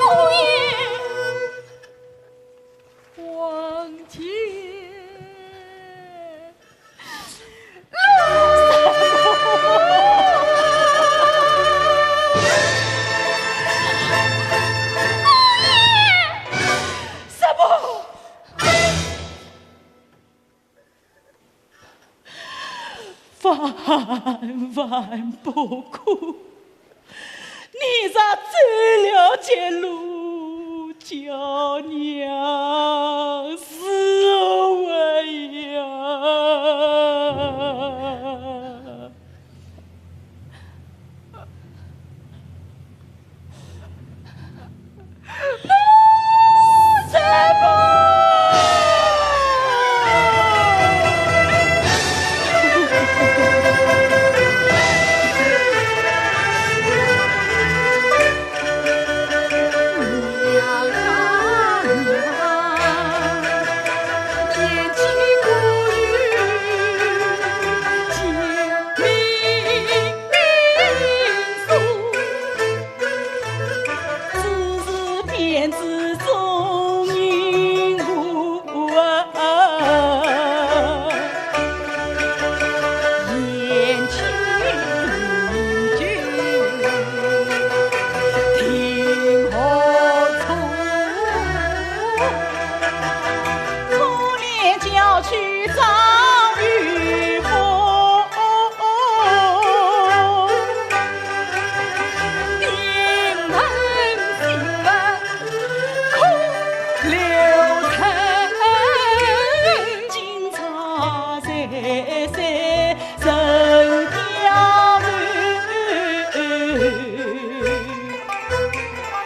姑爷。王姐。 万万不可！你若走了绝路，叫娘是何为呀？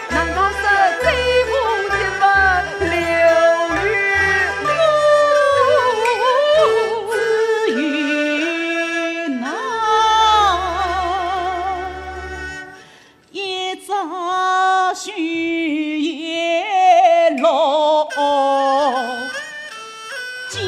难道是这幅的吗？留与我。只有那一朝夕也落家。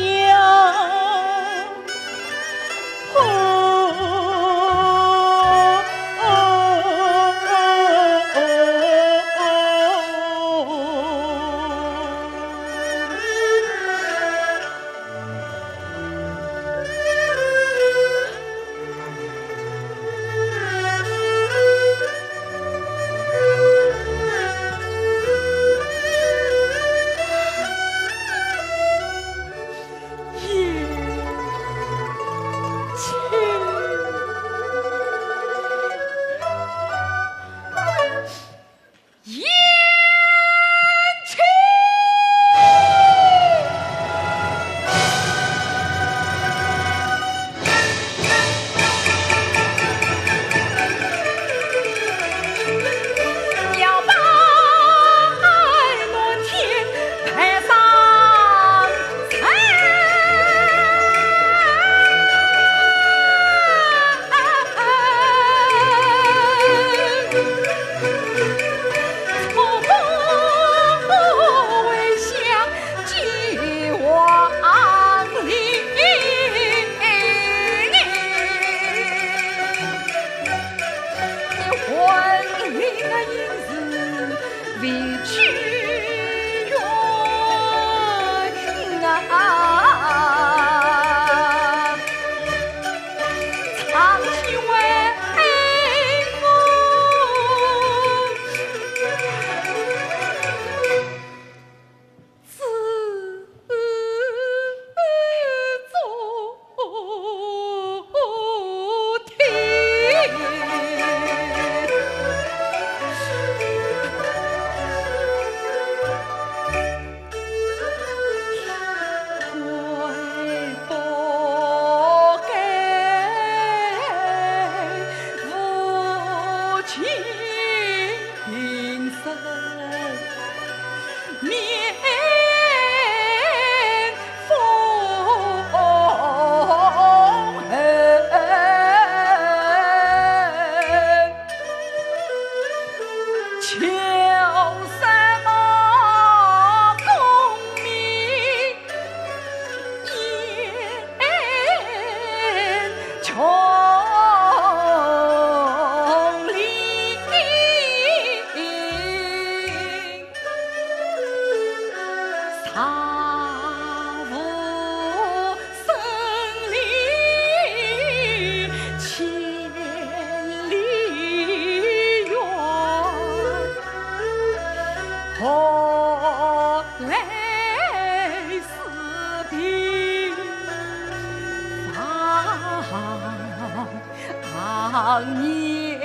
长夜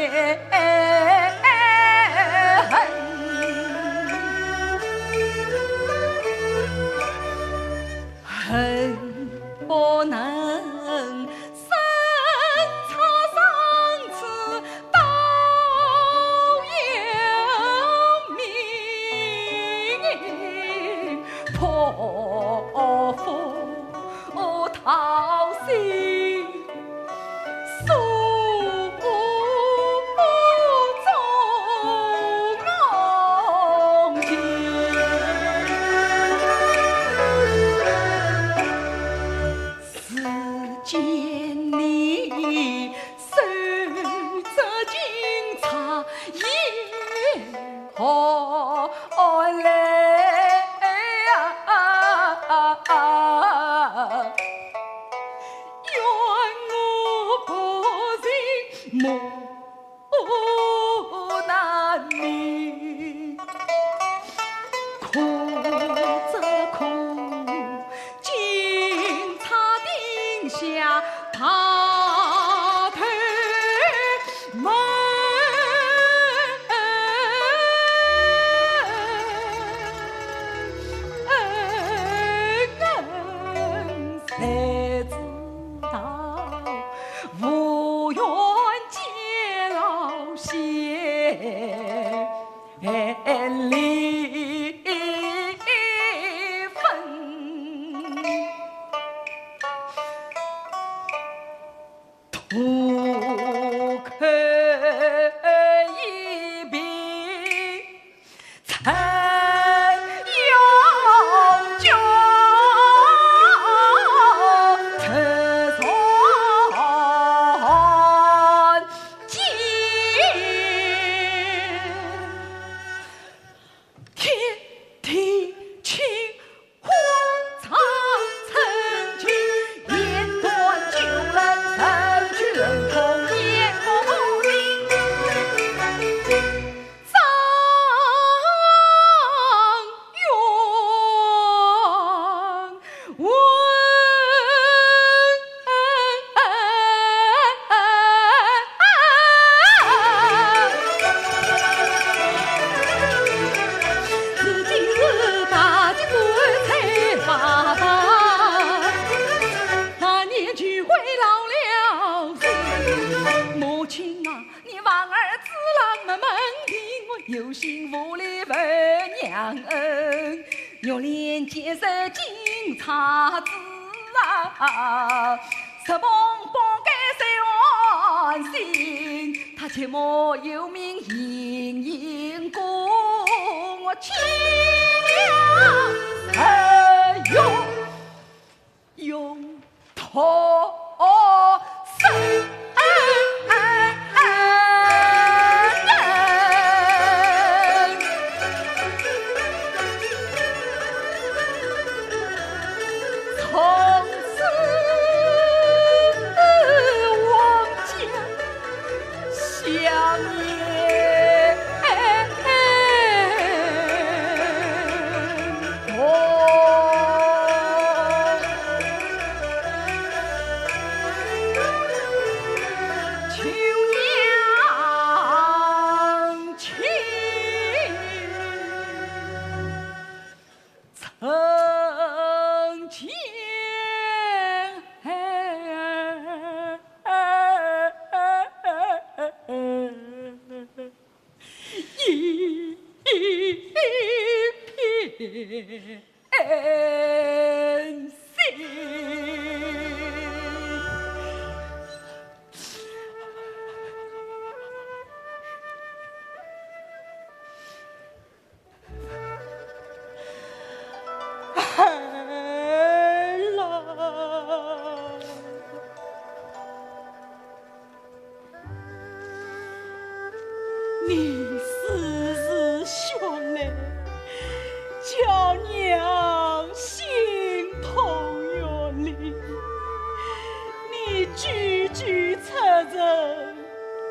恨，恨不能生草生子到有名，破腹 桃心诉衷情。世间里 手执金钗也何来呀？怨我不仁母难命。 苦则苦，金钗定下大头门。谁知道无缘见老先 离分。渡口一别曾有君，自从 见天地清，荒草成疾，言断酒冷，人去楼空，夜不闭。张永 母亲啊，你望儿子郎，慢慢地，我有心无力问娘恩。 玉链结成金钗子啊，承蒙宝盖谁安心，他切莫有名莺莺歌，我情了，哎呦，用 头生。从此王家 想念。哦，秋娘亲。 曾经一片心。 儿啊，你四次下来，叫娘心痛欲裂。你句句出城，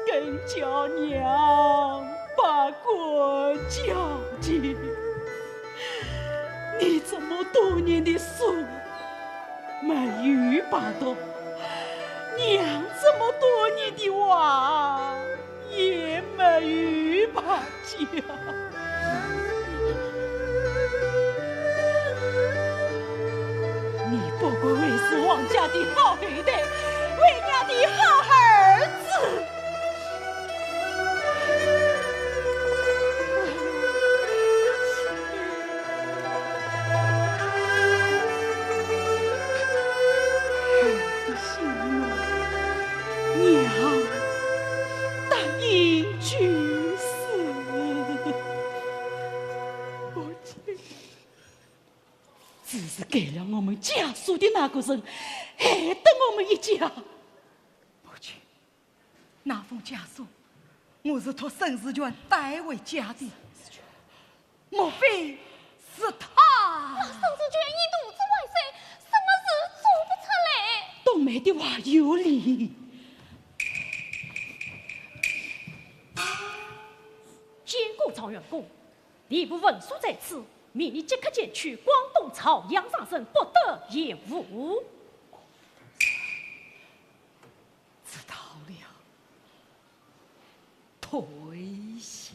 更叫娘百感交集。 你这么多年的书没有白读，娘这么多年的话话也没有吧，家。你不过会是王家的好后代，为娘的好儿子。 娘答应就是。母亲，只是给了我们家书的那个人，害得我们一家。母亲，那封家书，我是托沈志全带回家的。莫非是他？沈志全一肚子坏水，什么事做不出来？冬梅的话有理。见过状元公，礼部文书在此，命你即刻前去广东潮阳上任，不得延误。知道了。 退下。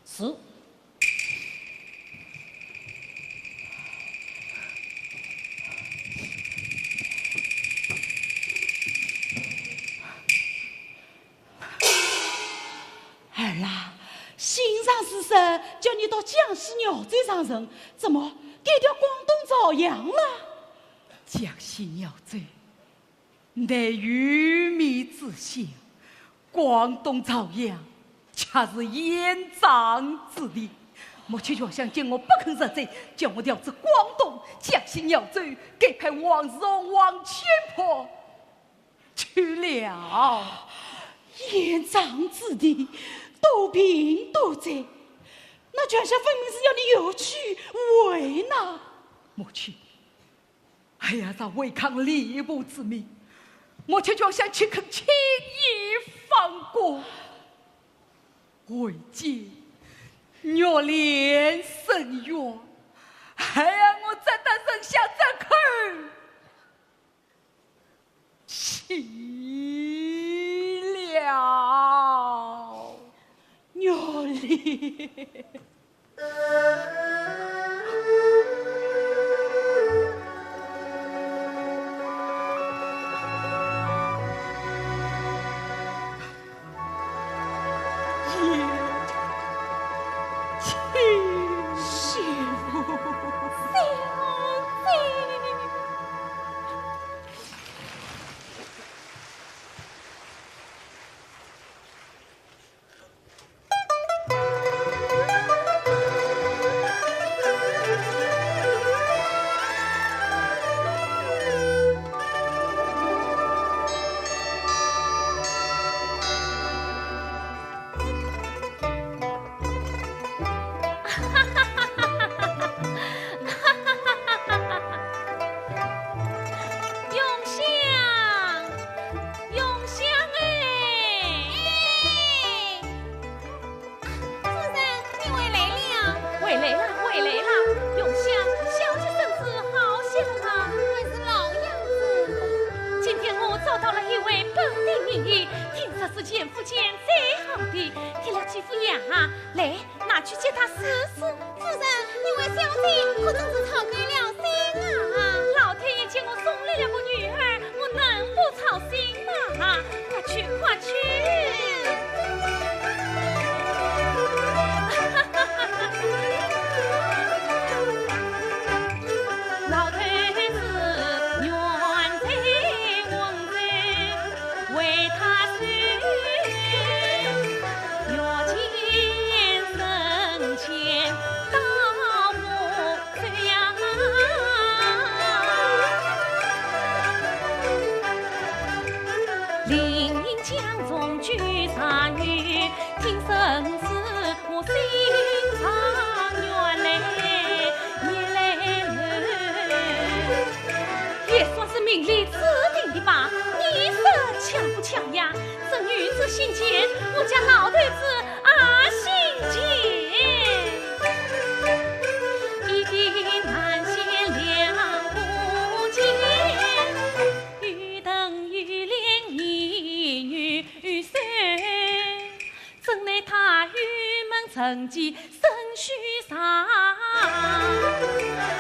是。儿啊，信上是说叫你到江西饶州上任，怎么改到广东潮阳了？江西饶州 乃鱼米之乡，广东潮阳却是烟瘴之地。母亲原想见我不肯入贼，叫我调至广东，江西饶州，改派王世充、王乾婆去了。烟瘴之地，多病多灾，那全家分明是要你有去无回呐。母亲， 哎呀，若违抗礼部之命，我却就想岂肯轻易放过。为今玉怜深冤，哎呀，我只得忍下这口气了。 玉怜。夫人，你回来了。回来了，回来了。永香，小姐身子好些了吗？还是老样子。今天我找到了一位本地名医，听说是前夫间最好的，贴了几副药，来，拿去给他试试。夫人，你为小姐可真是操碎了心啊！老天爷给我送来了个女儿， 我能不操心吗？快去，快去！老头子原在温州为他守，月见人间大 也算是命里注定的吧，你说巧不巧呀？这女子心间，我家老头子 啊，心间，一定难显两不见，欲等欲怜一女人间生须长，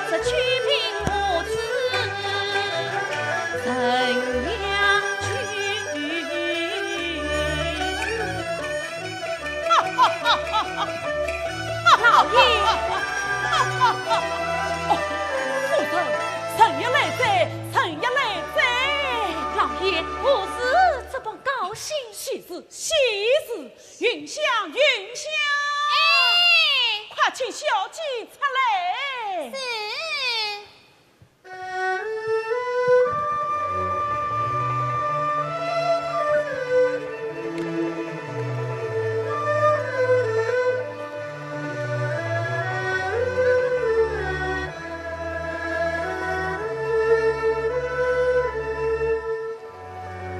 这秋萍我知人呀去。老爷。哦，夫人，人也来哉，人也来哉。老爷，何事这般高兴？喜事，喜事。 云香，云香。哎。快请小姐出来。是。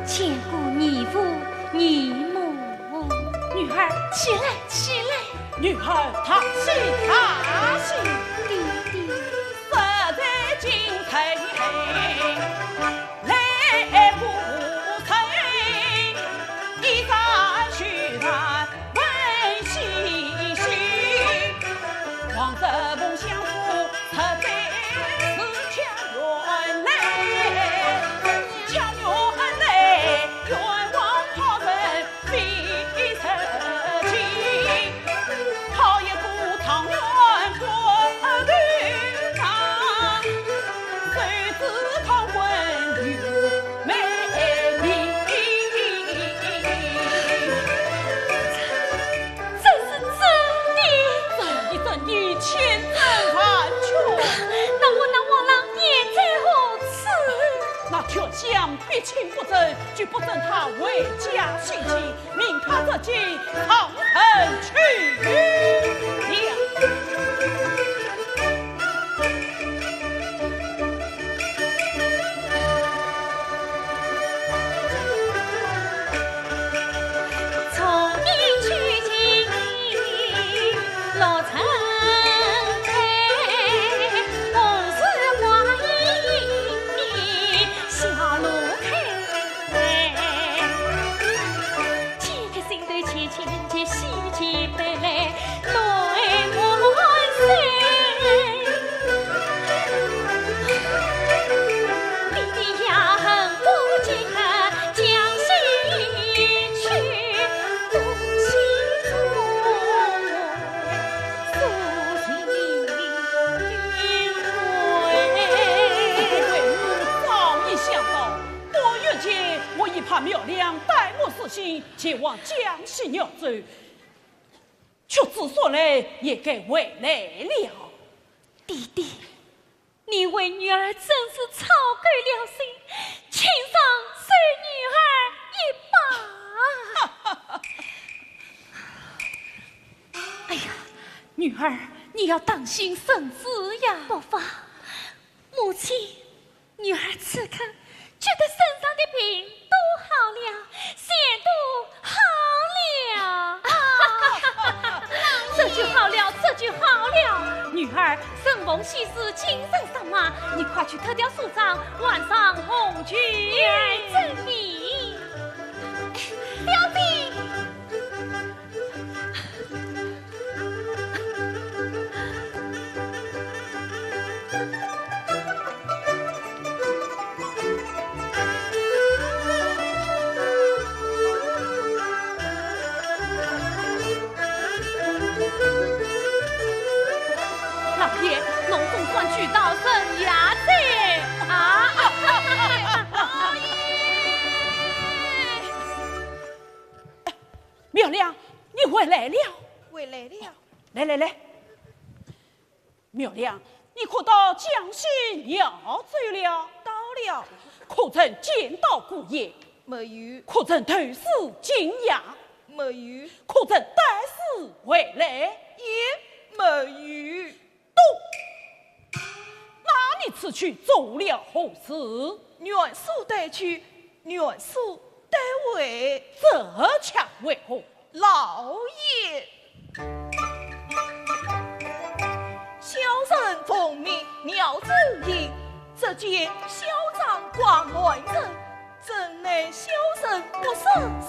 见过义父义母。女儿，起来，起来。女儿，大喜，大喜。爹爹。 这是真的。真的，真的，千真万确。那我，那我郎爷在何处？那劝香毕竟不准，就不准他回家休息，命他入京上任去了。 为我早已想到，多月前我已派苗良代我书信前往江西饶州，却只说来也该回来了。爹爹，你为女儿真是操够了心，请饶恕女儿一把。哎呀，女儿，你要当心身子呀。不妨，母亲， 女儿此刻觉得身上的病都好了，全都好了。这就好了，这就好了。女儿，生逢喜事，精神爽朗，你快去脱掉素装，换上红裙。女儿遵命。小姐。 老爷，侬总算娶到人呀哉啊！老爷！苗良，你回来了。回来了。来来来，苗良，你可到江西饶州了？到了。可曾见到姑爷？没有。可曾投宿静养？没有。可曾带书回来？也没有。 都。那你此去做了何事？原书带去，原书带回。这却为何？老爷，小人奉命饶州行，只见小张挂满人，真乃小人不识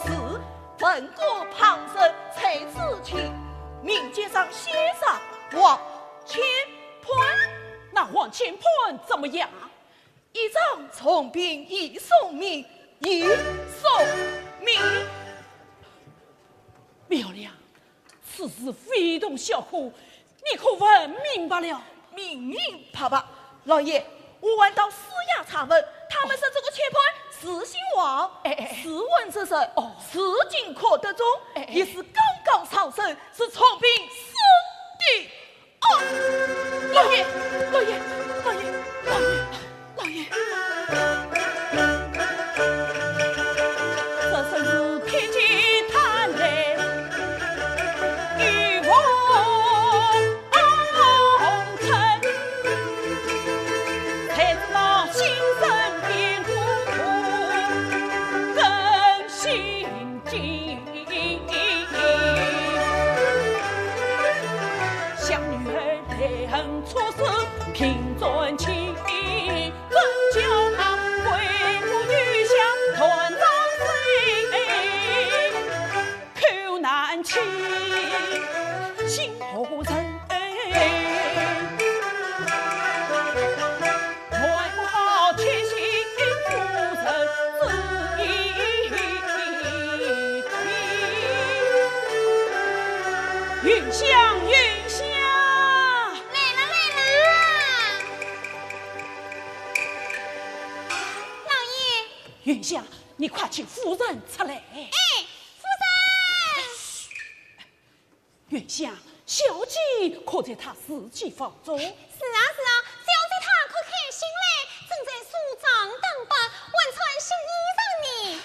字，问过旁人才知情。民间上先生王乾坤。那王乾坤怎么样？一场重病已送命，已送命。苗良，此事非同小可，你可问明白了？明明白白。老爷，我还到四衙查问，他们说这个乾坤字姓王，哎，哎，哎。字文字首，哦。字经科得中，哎，哎。也是刚刚上任，是重病身的。哦，老爷，老爷，老爷，老爷，老爷。这真是天机探雷，与我 云香，云香！来了，来了。老爷。云香，你快请夫人出来。哎，夫人！嘘。 云香，小姐可在她自己房中？是啊，是啊，小姐她可开心嘞，正在梳妆打扮，还穿新衣裳呢。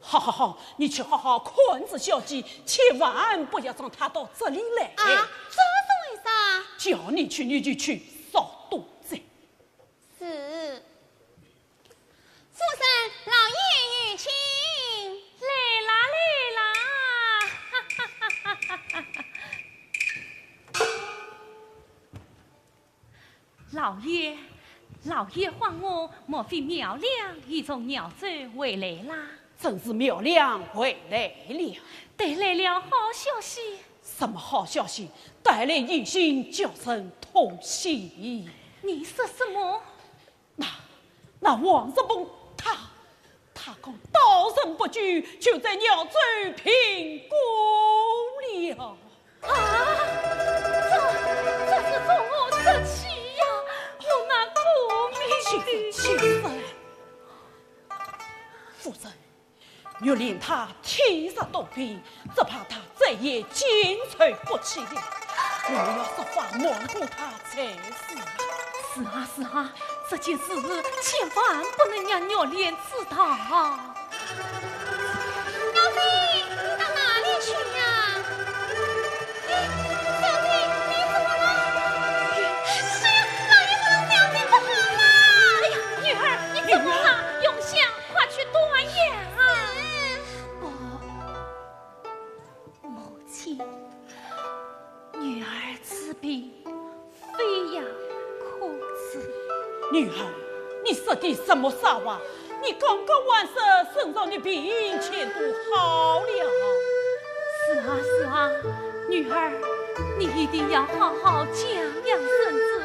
好好好，你去好好看着小姐，千万不要让她到这里来。啊，这是为啥？叫你去，你就去，少多嘴。 是。夫人，老爷有请。来啦，来啦！老爷，老爷唤我，莫非苗良已从饶州回来啦？正是苗良回来了。带来了好消息。什么好消息？带来喜讯，叫人痛心。你说什么？ 那，那王叔本他，他刚到任不久，就在饶州病故了。啊，这，这是从何说起呀？我难过极了。请，请。夫人， 若连他体弱多病，只怕他再也经受不起了。我们要设法瞒过他才是。是啊，是啊，这件事千万不能让苗良知道。小姐，你到哪里去呀？哎，小姐，你怎么了？哎呀，老爷不让小姐不好了。哎呀，女儿，你怎么了？云香，快去 断药啊！哦，母亲，女儿此病，非药可治。女儿，你说的什么傻话？你刚刚还说身上的病全都好了。是啊，是啊，女儿，你一定要好好静养身子，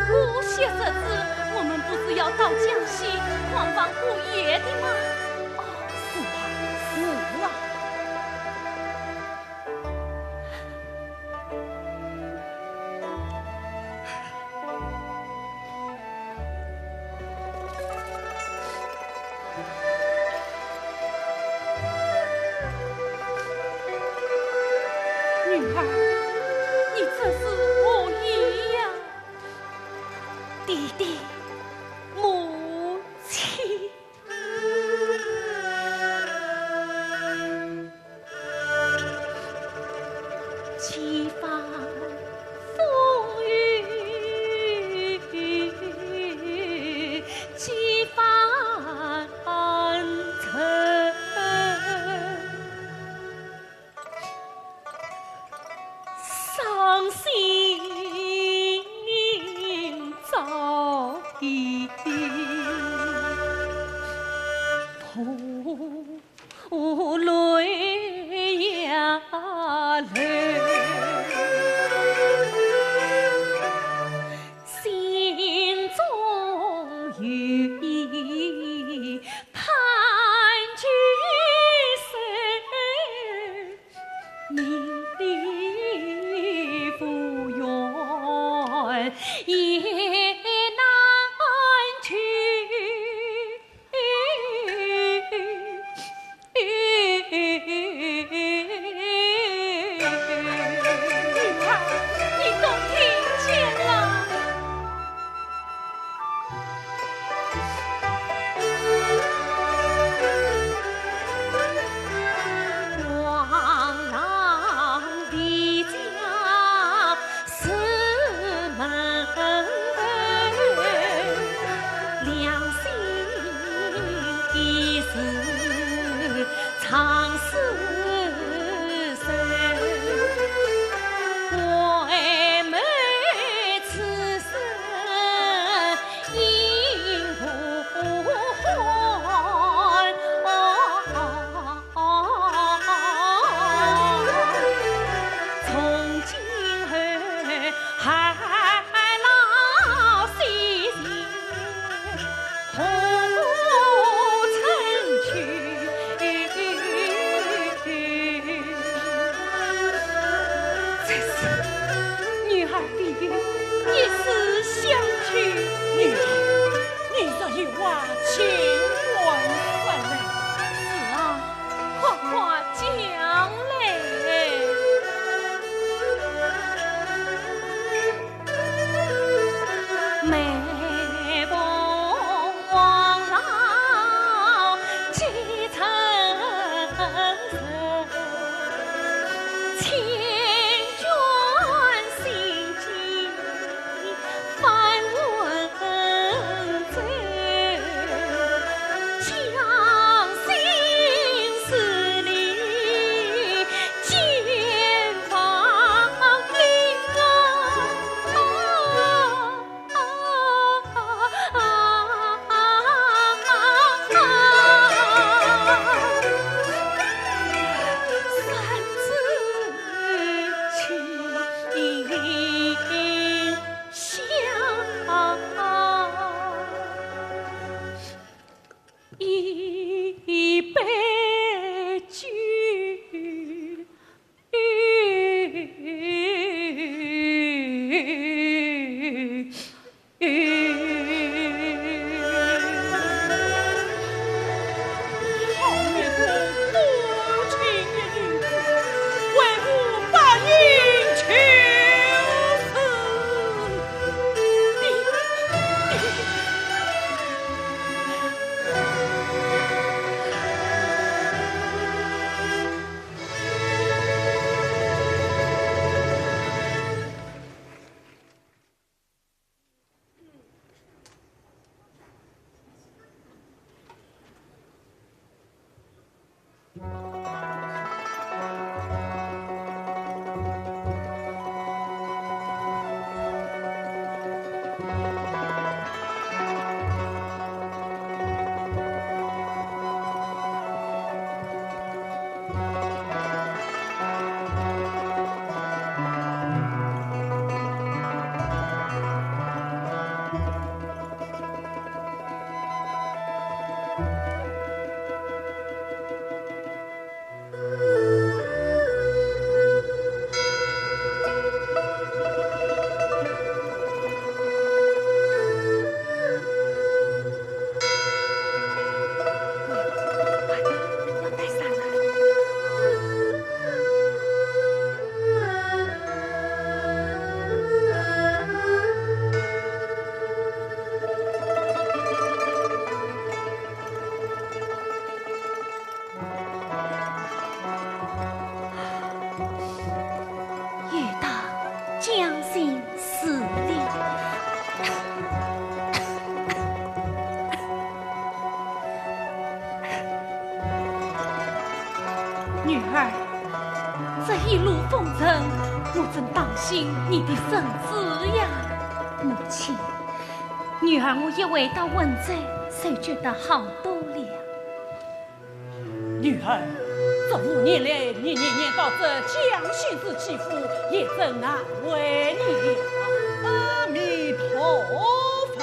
顾惜身子。我们不是要到江西看望姑爷的吗？ 是啊，是啊。女儿，你这是何意呀？爹爹，母亲。 几番风雨，几番愁。并非一时想去。女儿，你若有话，尽管说来。是啊，快快讲来。 有道将心似箭。女儿，这一路风尘，我怎当心你的身子呀？母亲，女儿我一回到温州，就觉得好多了。 女儿，这五年来，你年年到这江心寺祈福，也真难为你了。阿弥陀佛。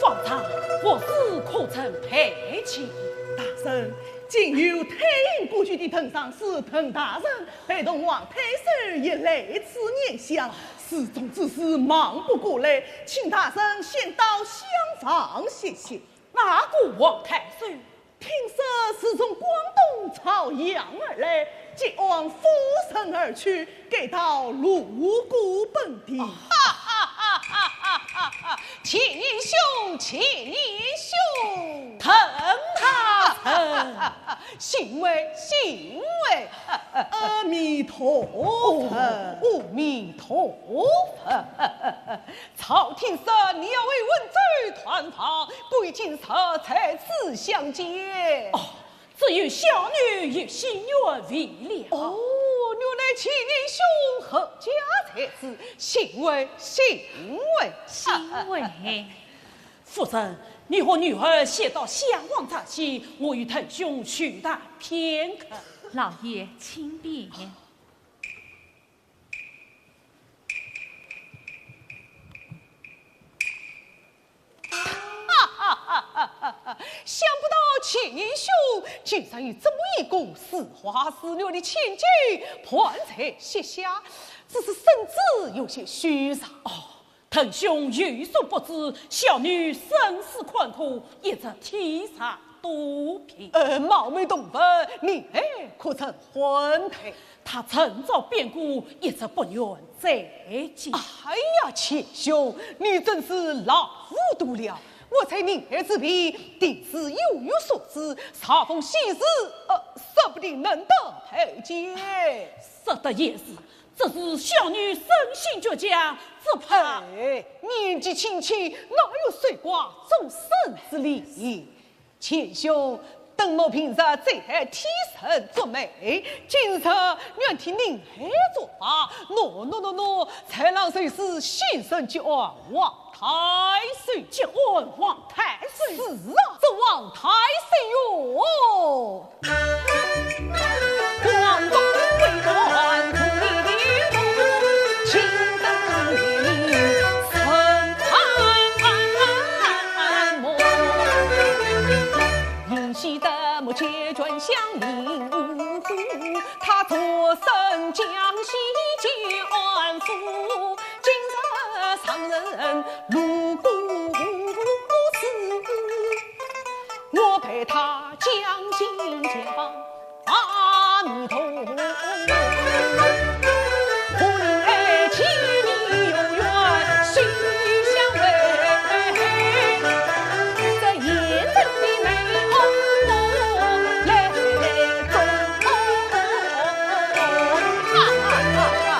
方丈，佛事可曾备齐？大人，今有太平故居的藤上寺藤大人陪同王太守也来此拈香，寺中之事忙不过来，请大人先到厢房歇息。 哪个王太守？听说是从广东潮阳而来，即往府城而去，该到路过本地。哈哈哈哈哈哈！钱年兄，钱年兄，藤大人，幸会，幸会。阿弥陀佛。哦，阿弥陀佛。 朝廷说你要回温州探望，不知今日在此相见。哦，只有小女一心愿未了。哦，原来钱年兄阖家在此，幸会，幸会。幸会。夫人，你和女儿先到厢房坐席，我与藤兄叙谈片刻。老爷，请便。 想不到钱年兄竟然有这么一个似花似玉的千金伴在膝下，只是身子有些虚弱。哦， 藤兄有所不知，小女身世坎坷，一直体弱多病。呃，冒昧同问，你儿可曾婚配？她趁早变故，一直不愿再见。哎呀，钱兄，你真是老糊涂了。我猜你儿之辈，定是有所所知，朝逢喜事，呃，说不定能得配件。说得也是， 只是小女身心俱佳，只怕……哎，年纪轻轻，哪有守寡终身之理？钱兄，等我平日再替人做媒，今日愿替您儿做伴。喏，喏，喏，喏，在郎就是先生结案王太岁。结案王太岁？是啊，这王太岁哟。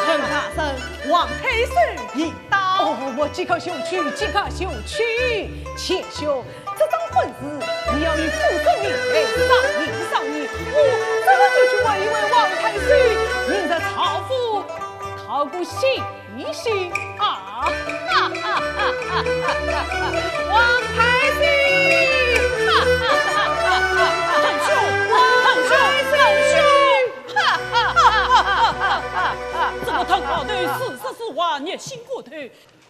陈大人，王太岁已到。哦，我即刻就去，即刻就去。钱兄，这桩婚事，你要与夫人商议商议，我这就去问一问王太岁，明日朝府讨个喜讯啊！哈哈哈哈哈哈！王太岁！哈哈哈哈哈哈！王太岁！哈哈哈哈哈哈！这个唐老头是说是话，热心过头。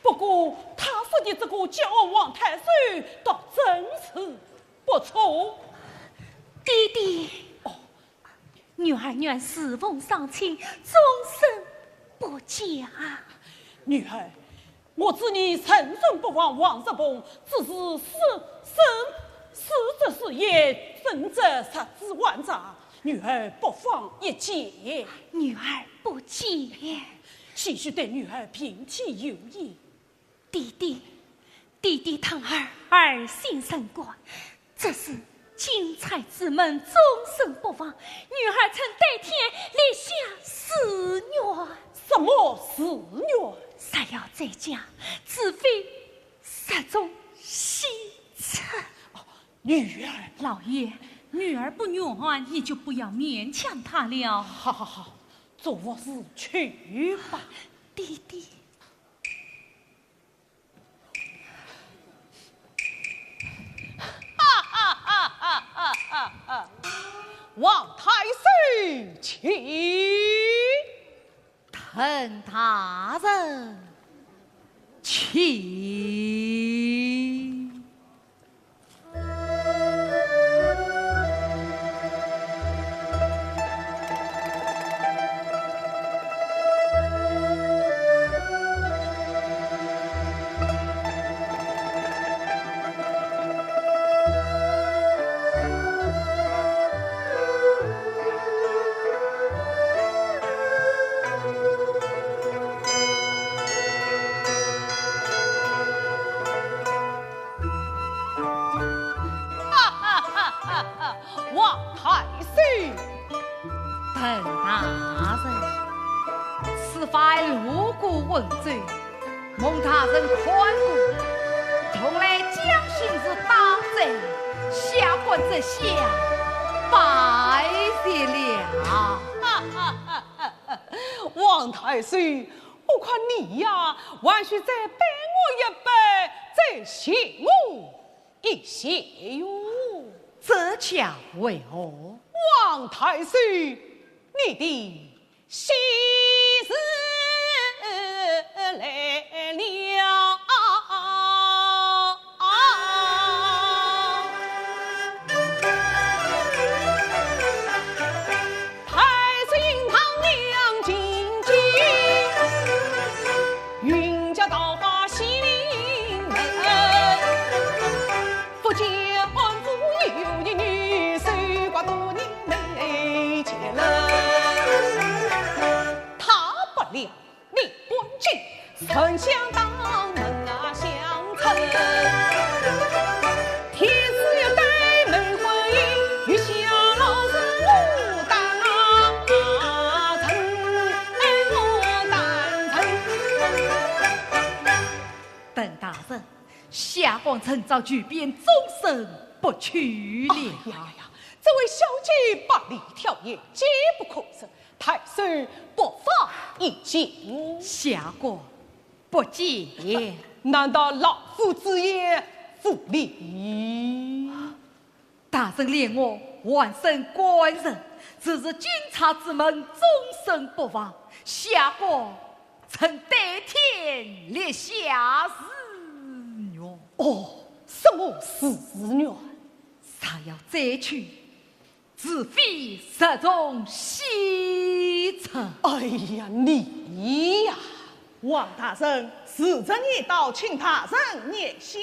不过，他说的这个结案王太岁，倒真是不错。爹爹。哦。 女儿愿侍奉上卿，终身不嫁。女儿，我知你身中不忘王叔濂，只是死，死，死者是也，生者实之万丈，女儿不妨一见。女儿不见。且须待女儿平添酒宴。 爹爹，爹爹，唐二，儿心甚感，只是金钗之盟终身不忘，女儿曾对天立下誓愿。什么誓愿？若要再嫁，除非雪中送炭。哦，女儿。老爷，女儿不愿，你就不要勉强她了。好好好，做我事去吧。爹爹。 哈哈哈哈哈哈！王太岁请。陈大人请。哈哈哈哈哈！王太岁。 陈大人，此番路过温州，蒙大人看顾，同来将心事打嘴，下官这厢拜谢了。王太岁，我看你呀，还需再拜我一拜，再谢我 一谢哟。这叫为何？王太岁，你的喜事来了。太岁堂娘进见。沉香当门啊相称，天子要戴玫瑰，月下老人我当成，哎，我当成。 等大人，下官趁早求便，终身不去了。哎呀呀呀，这位小姐百里挑一，坚不可容，太守不妨一见。下官不见。难道老夫之言无礼？ 大人怜我还生官人，若入金钗之门，终身不忘，下官曾对天立下誓愿。哦，什么誓愿？若要再去，除非日中西沉。哎呀，你呀！王大人，时辰已到，请大人入厢。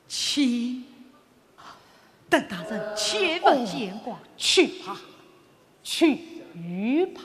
请，等大人切勿见怪。哦，去吧，去吧。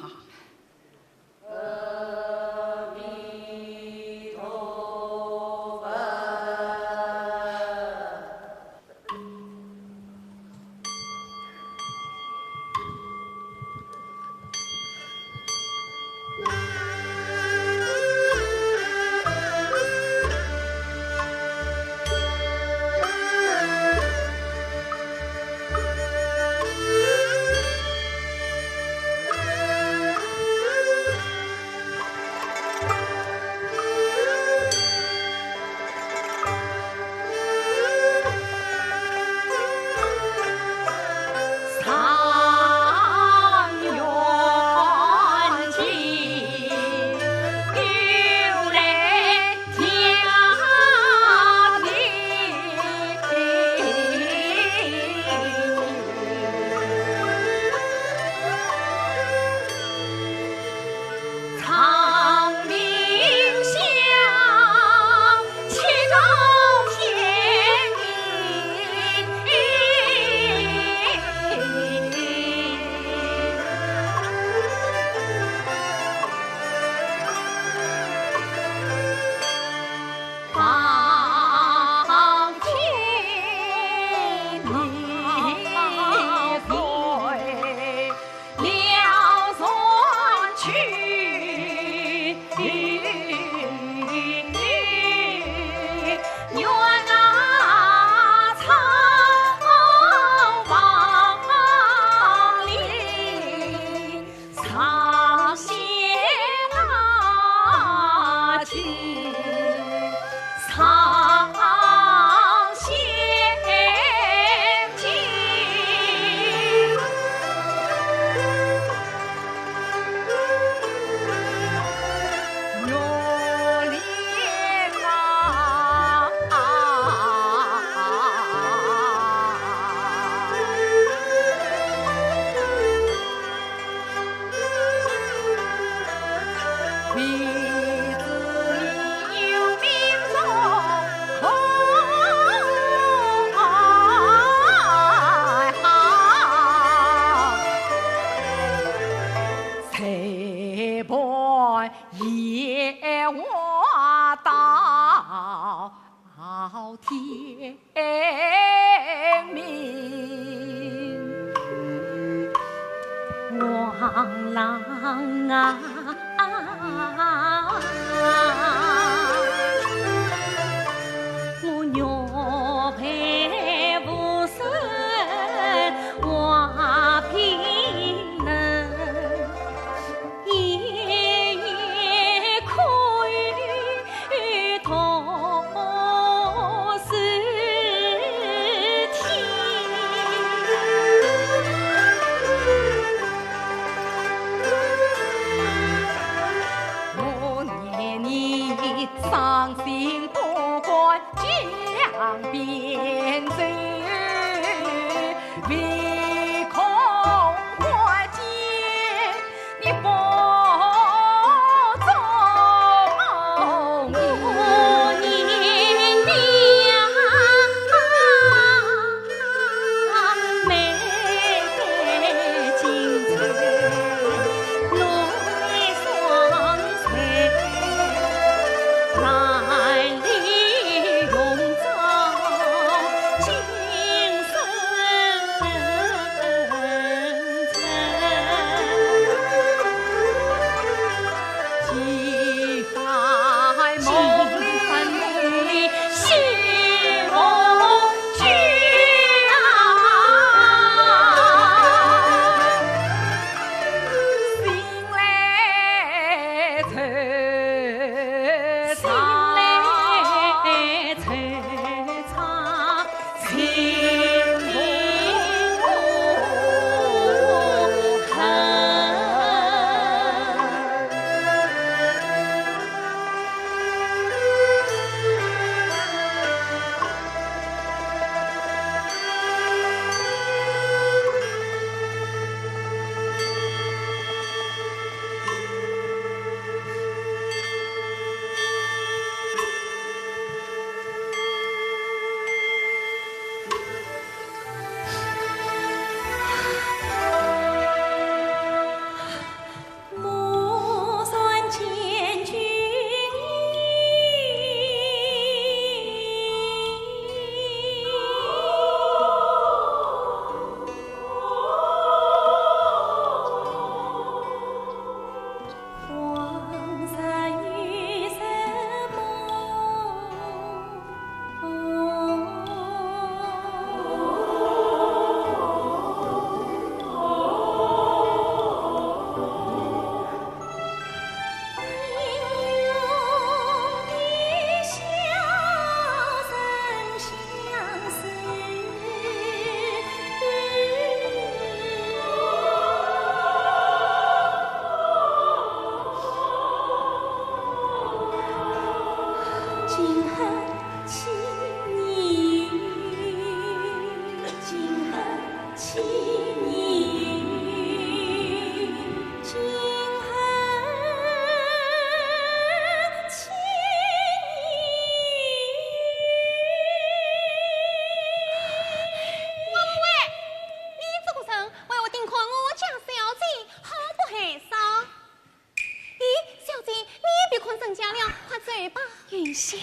想。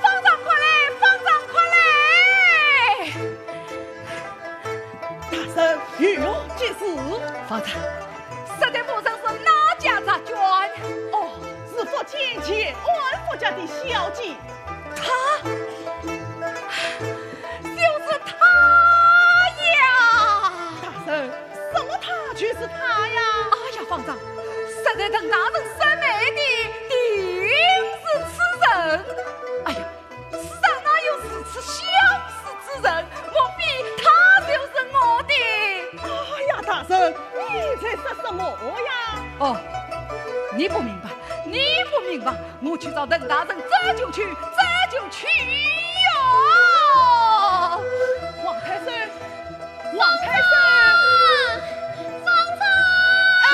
方丈快来，方丈快来！大人，有何急事？方丈，实在不曾是哪家杂眷。哦，是福建建安福家的小姐。 她，就是她呀！大人，什么她就是她呀？哎呀，方丈，实在等大人说媒的，定是此人。哎呀，世上哪有如此相似之人？莫非她就是我的？哎呀，大人，你在说什么呀？哦，你不明白，你不明白。 我去找鄧大人，这就去，这就去哟！王太师，王太师！方丈！哎！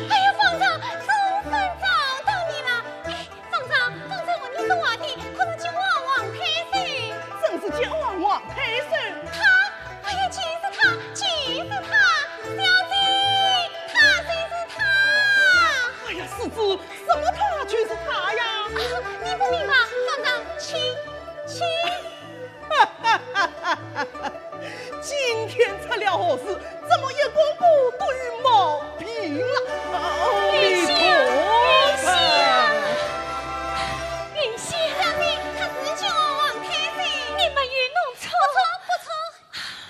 哎呀，方丈，总算找到你了！哎，方丈，方丈和你说话的，可是叫王太师？真是叫王太师？他 哎呀，就是他，就是他，小姐，他就是他。哎呀，世子，什么他就是他呀？啊，你不明白，方丈，请，请。今天出了何事？怎么一个个都有毛病了？阿弥陀佛！云香，小姐，他是叫王太师。你没有弄错。不错，不错。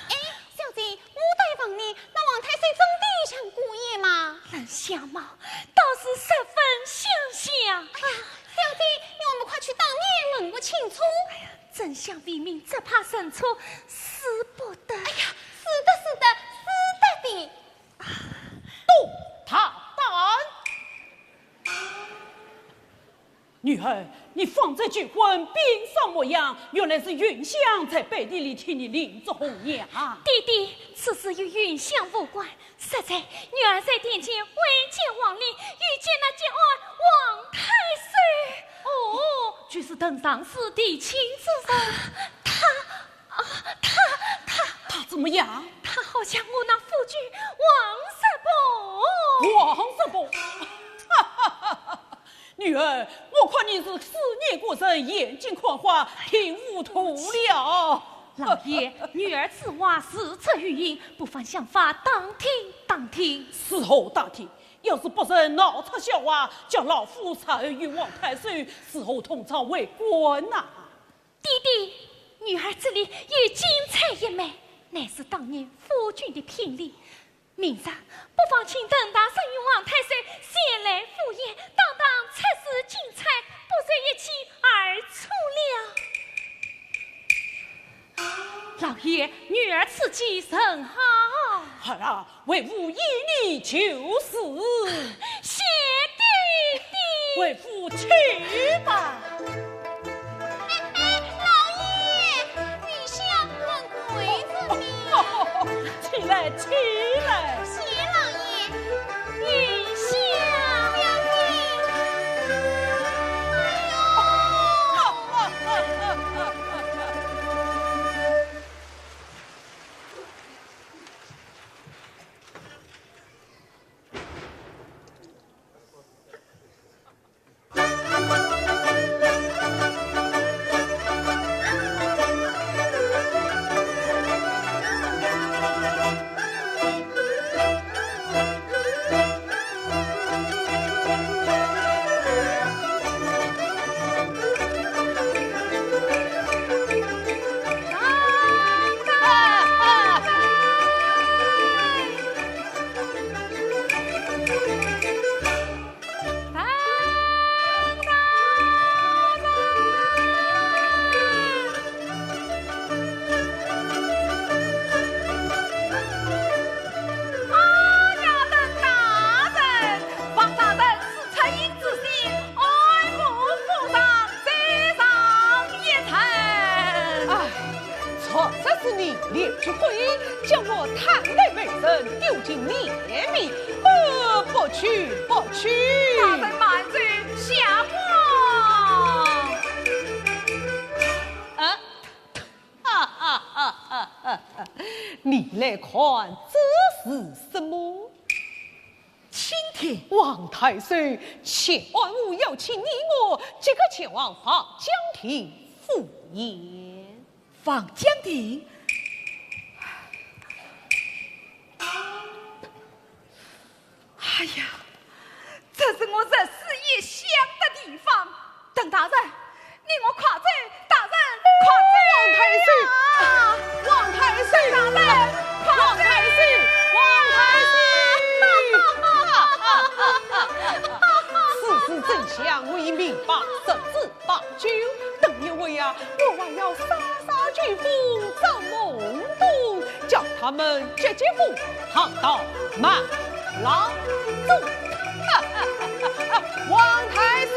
哎，小姐，我倒问你，那王太师真的像姑爷吗？论相貌，倒是十分相像。哎呀，小姐，你我们快去当面问个清楚。哎呀，真相未明，只怕认错，使不得。哎呀，使得，使得，使得的。多大胆！ 女儿，你方才求婚，变啥模样，原来是云香在背地里替你领着红娘。爹爹，此事与云香无关，实在女儿在殿前未见皇帝，遇见那结案王太师。哦，就是鄧尚书提亲之人。他，啊，他，他，他怎么样？他好像我那夫君王叔伯。王叔伯？ 女儿，我看你是思念故人，眼睛看花，听糊涂了。老爷，女儿此话事出于因，不妨想法打听打听。如何打听？要是不慎闹出笑话，叫老夫日后与王太师如何同朝为官呐？ 爹爹，女儿这里有金钗一枚，乃是当年夫君的聘礼。明日不妨请鄧大人与王太师前来赴宴，当堂出示金钗，不就一计而成了。老爷，女儿此计甚好。儿啊， 为父依你就是。谢爹爹。为父去吧。哎，哎，老爷，你先问跪着呢。起来，起来。谢老爷。你先。小姐。哎呦。来看，这是什么？请听。王太守，谢安武邀请你我即刻前往房江亭赴宴。房江亭？哎呀，这是我日思夜想的地方。 等大人，你我快走，大人，快走！王太守，啊！王太守，大人，快走！王太守，王太守！此事真相，我已明白十之八九。等一会呀，我还要耍耍酒疯，做懵懂，叫他们急急疯， 堂堂马郎中。王太守，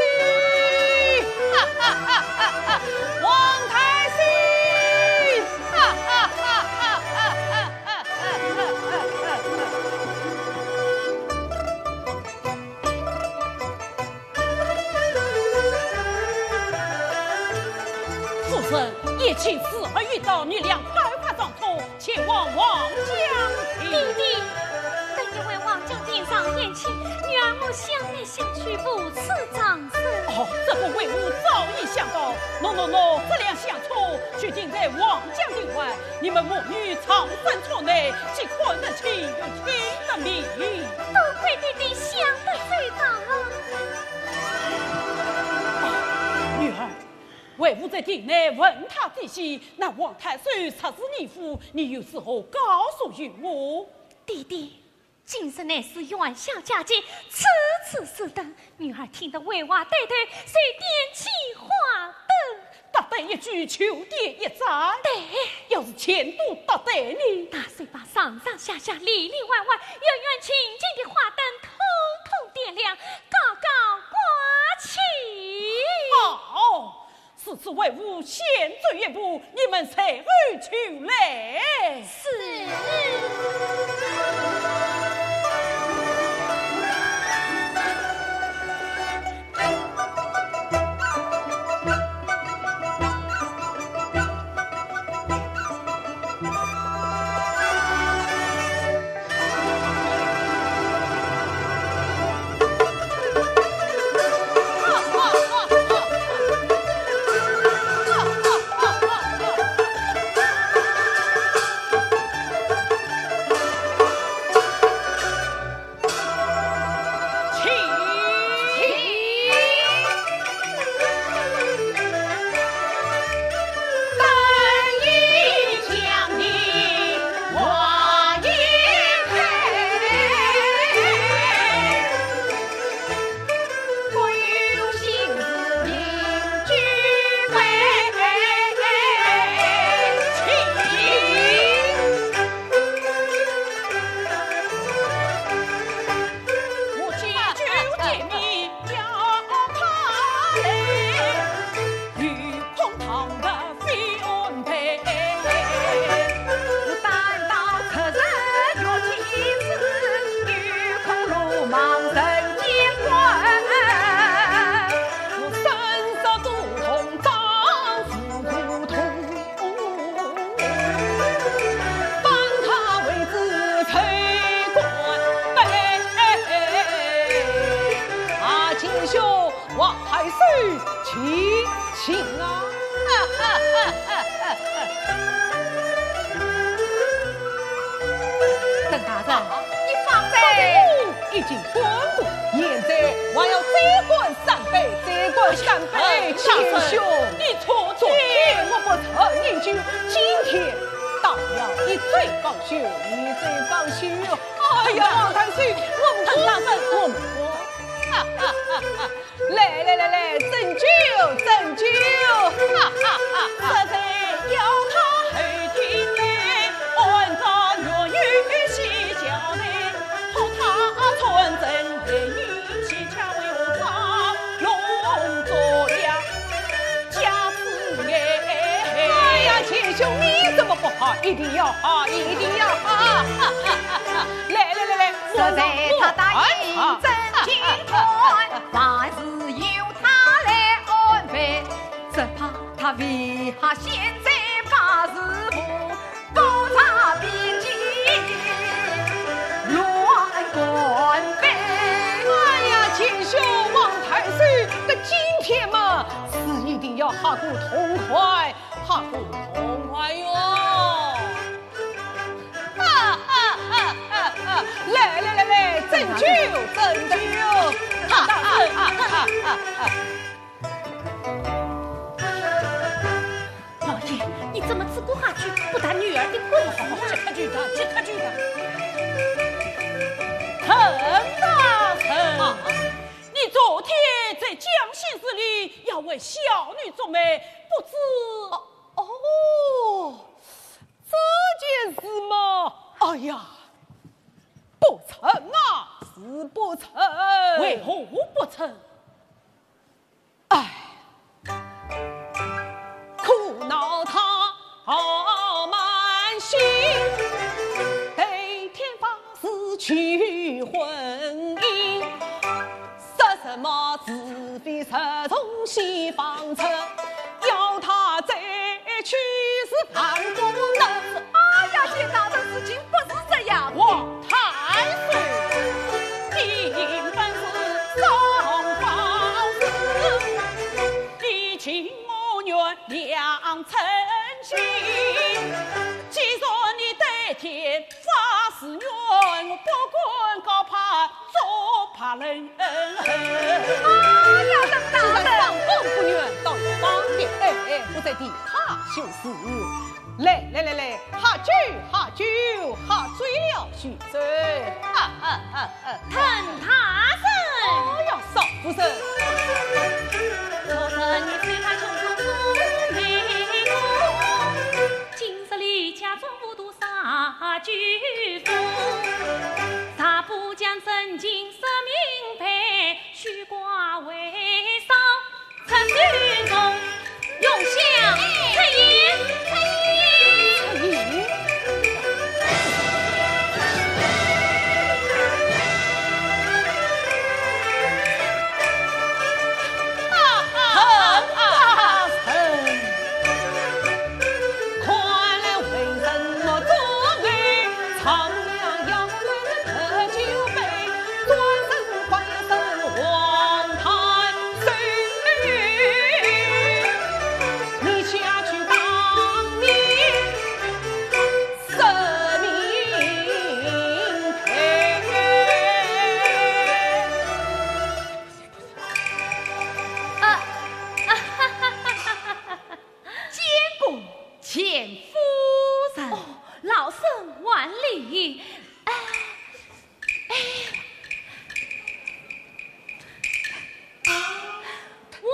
王太守。夫人，宴请侍儿一道，你俩赶快上车，前往王江亭。爹爹，等一会王江亭上宴请，女儿我想来想去无处藏身。哦，这个为父早已想到。喏喏喏，这辆香车就停在王江亭外，你们母女藏身车内，既看得清，又听得明。多亏爹爹想得周到啊。 女儿，为父在亭内问他的信，那王太守实是你父，你又如何告诉于我？爹爹，今日乃是元宵佳节，处处是灯，女儿听得为父对头，遂点起花灯。搭灯一句，就点一盏。对。要是钱多搭灯呢？那就把上上下下、里里外外、远远近近的花灯统统点亮，高高挂起。好， 如此为父先走一步，你们随后就来。是。 啊，请兄，王太守，请，请啊。等大人，你放心。已经干过，现在还要再干三杯，再干三杯，哎，请兄。你错，错，天我不曾饮酒，今天倒要一醉方休，一醉方休。哎呀，王太守，我们喝，我们喝。来来来来，斟酒，斟酒。 哎呀，钱兄，你怎么不喝？一定要喝，一定要喝！来来来来，我们喝。好个痛快，好个痛快哟！哈哈哈哈哈！来来来来，斟酒斟酒！哈哈哈哈哈！老爷，你怎么只顾喝酒，不谈女儿的婚事？这可就的，这可就的。陈大人，啊，你昨天在讲信时里要为小女做媒，不知……哦，这件事嘛，哎呀，不成啊，是不成。为何不成？唉，苦恼他傲慢心，对天发誓娶婚姻，说什么除非是从西方出，要他再娶是万不能。哎呀，这大人事情不是这样。王太岁，你本是双方事，你情我愿两成心。既然你对天发誓愿，我不管高攀，做怕人恨。哎呀，这大人，上官不愿到方的，哎哎，不在地，他就是。来来来来，喝酒喝酒，喝醉了叙说。哈哈哈哈！陈大人。哎呀，少夫人。昨日你催他匆匆赴美国，今日里家中无多少酒福，若不将真情说明白， 许寡为少，陈玉荣，容相，出迎，出迎。啊啊啊啊！ 看来为人莫作为，尝了药水特酒杯，转身回身望太岁。你下去当面说明白。啊，啊哈哈哈哈哈哈！ 见过钱夫人。哦，老身还礼。哎，哎，王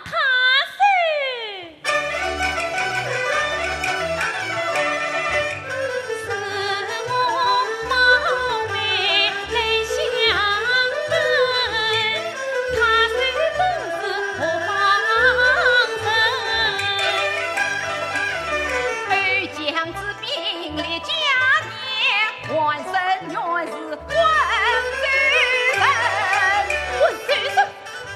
太岁。是我冒昧来相问， 他虽本是何方人？二将之兵列驾前，还身原是温州人。温州人？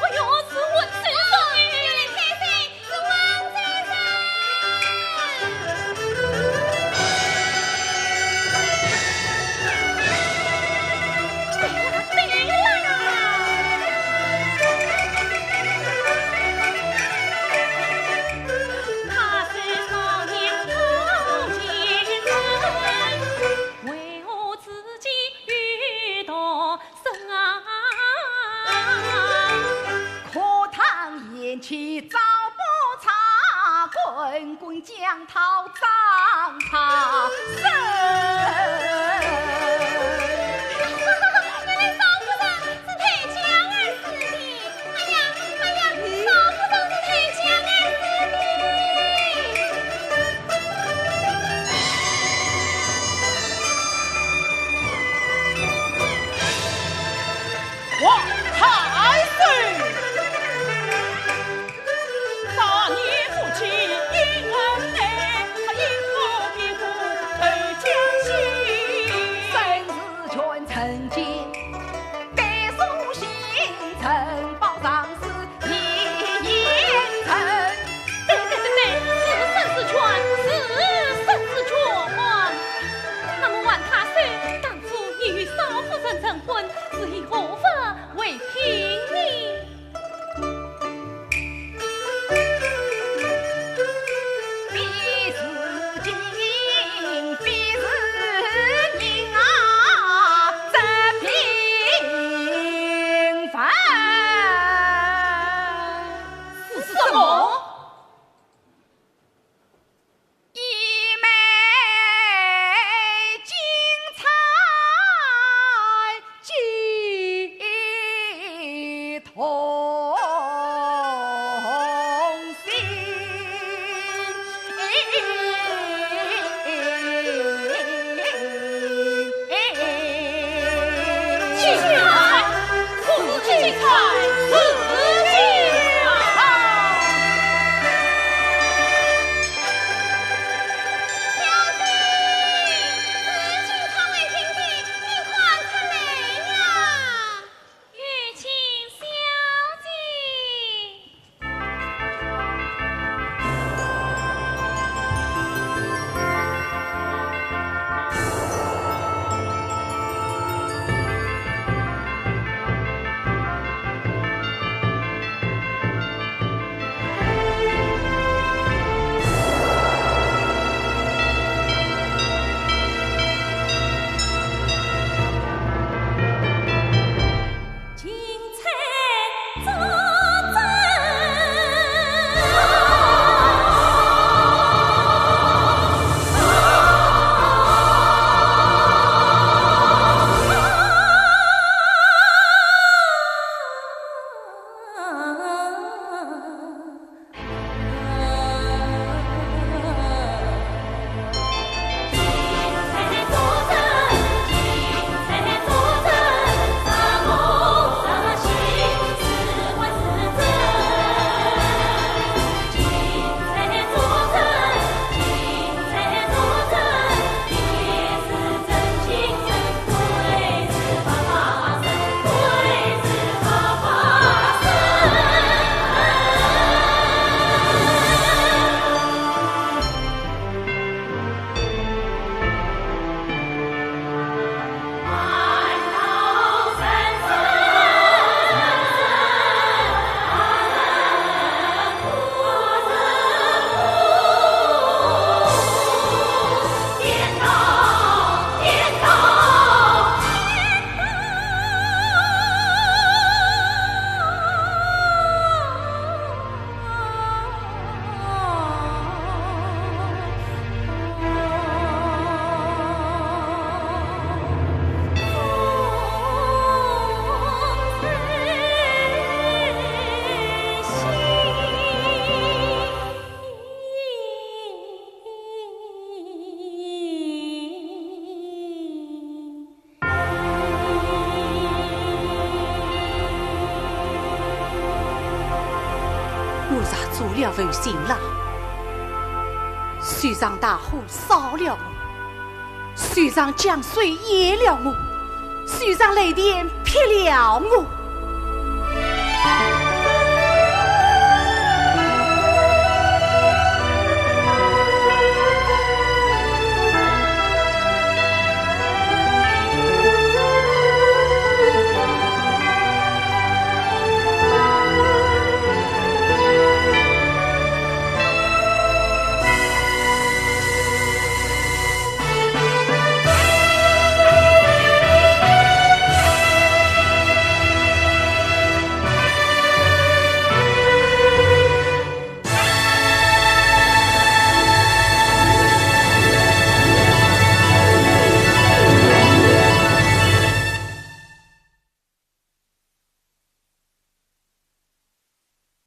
哎哟，是温州人。原来太岁 是王先生。对了，对了。他是少年好见人，为何自己遇到 生啊。可叹贤妻早不在，滚滚江涛涨潮生。原来少夫人是投江而死的。哎呀，哎呀，少夫人是投江而死的。 王太岁，大年初七因恩来，他因何变故投江我若做了负心郎，虽然大火烧了我，虽然江水淹了我，虽然雷电劈了我，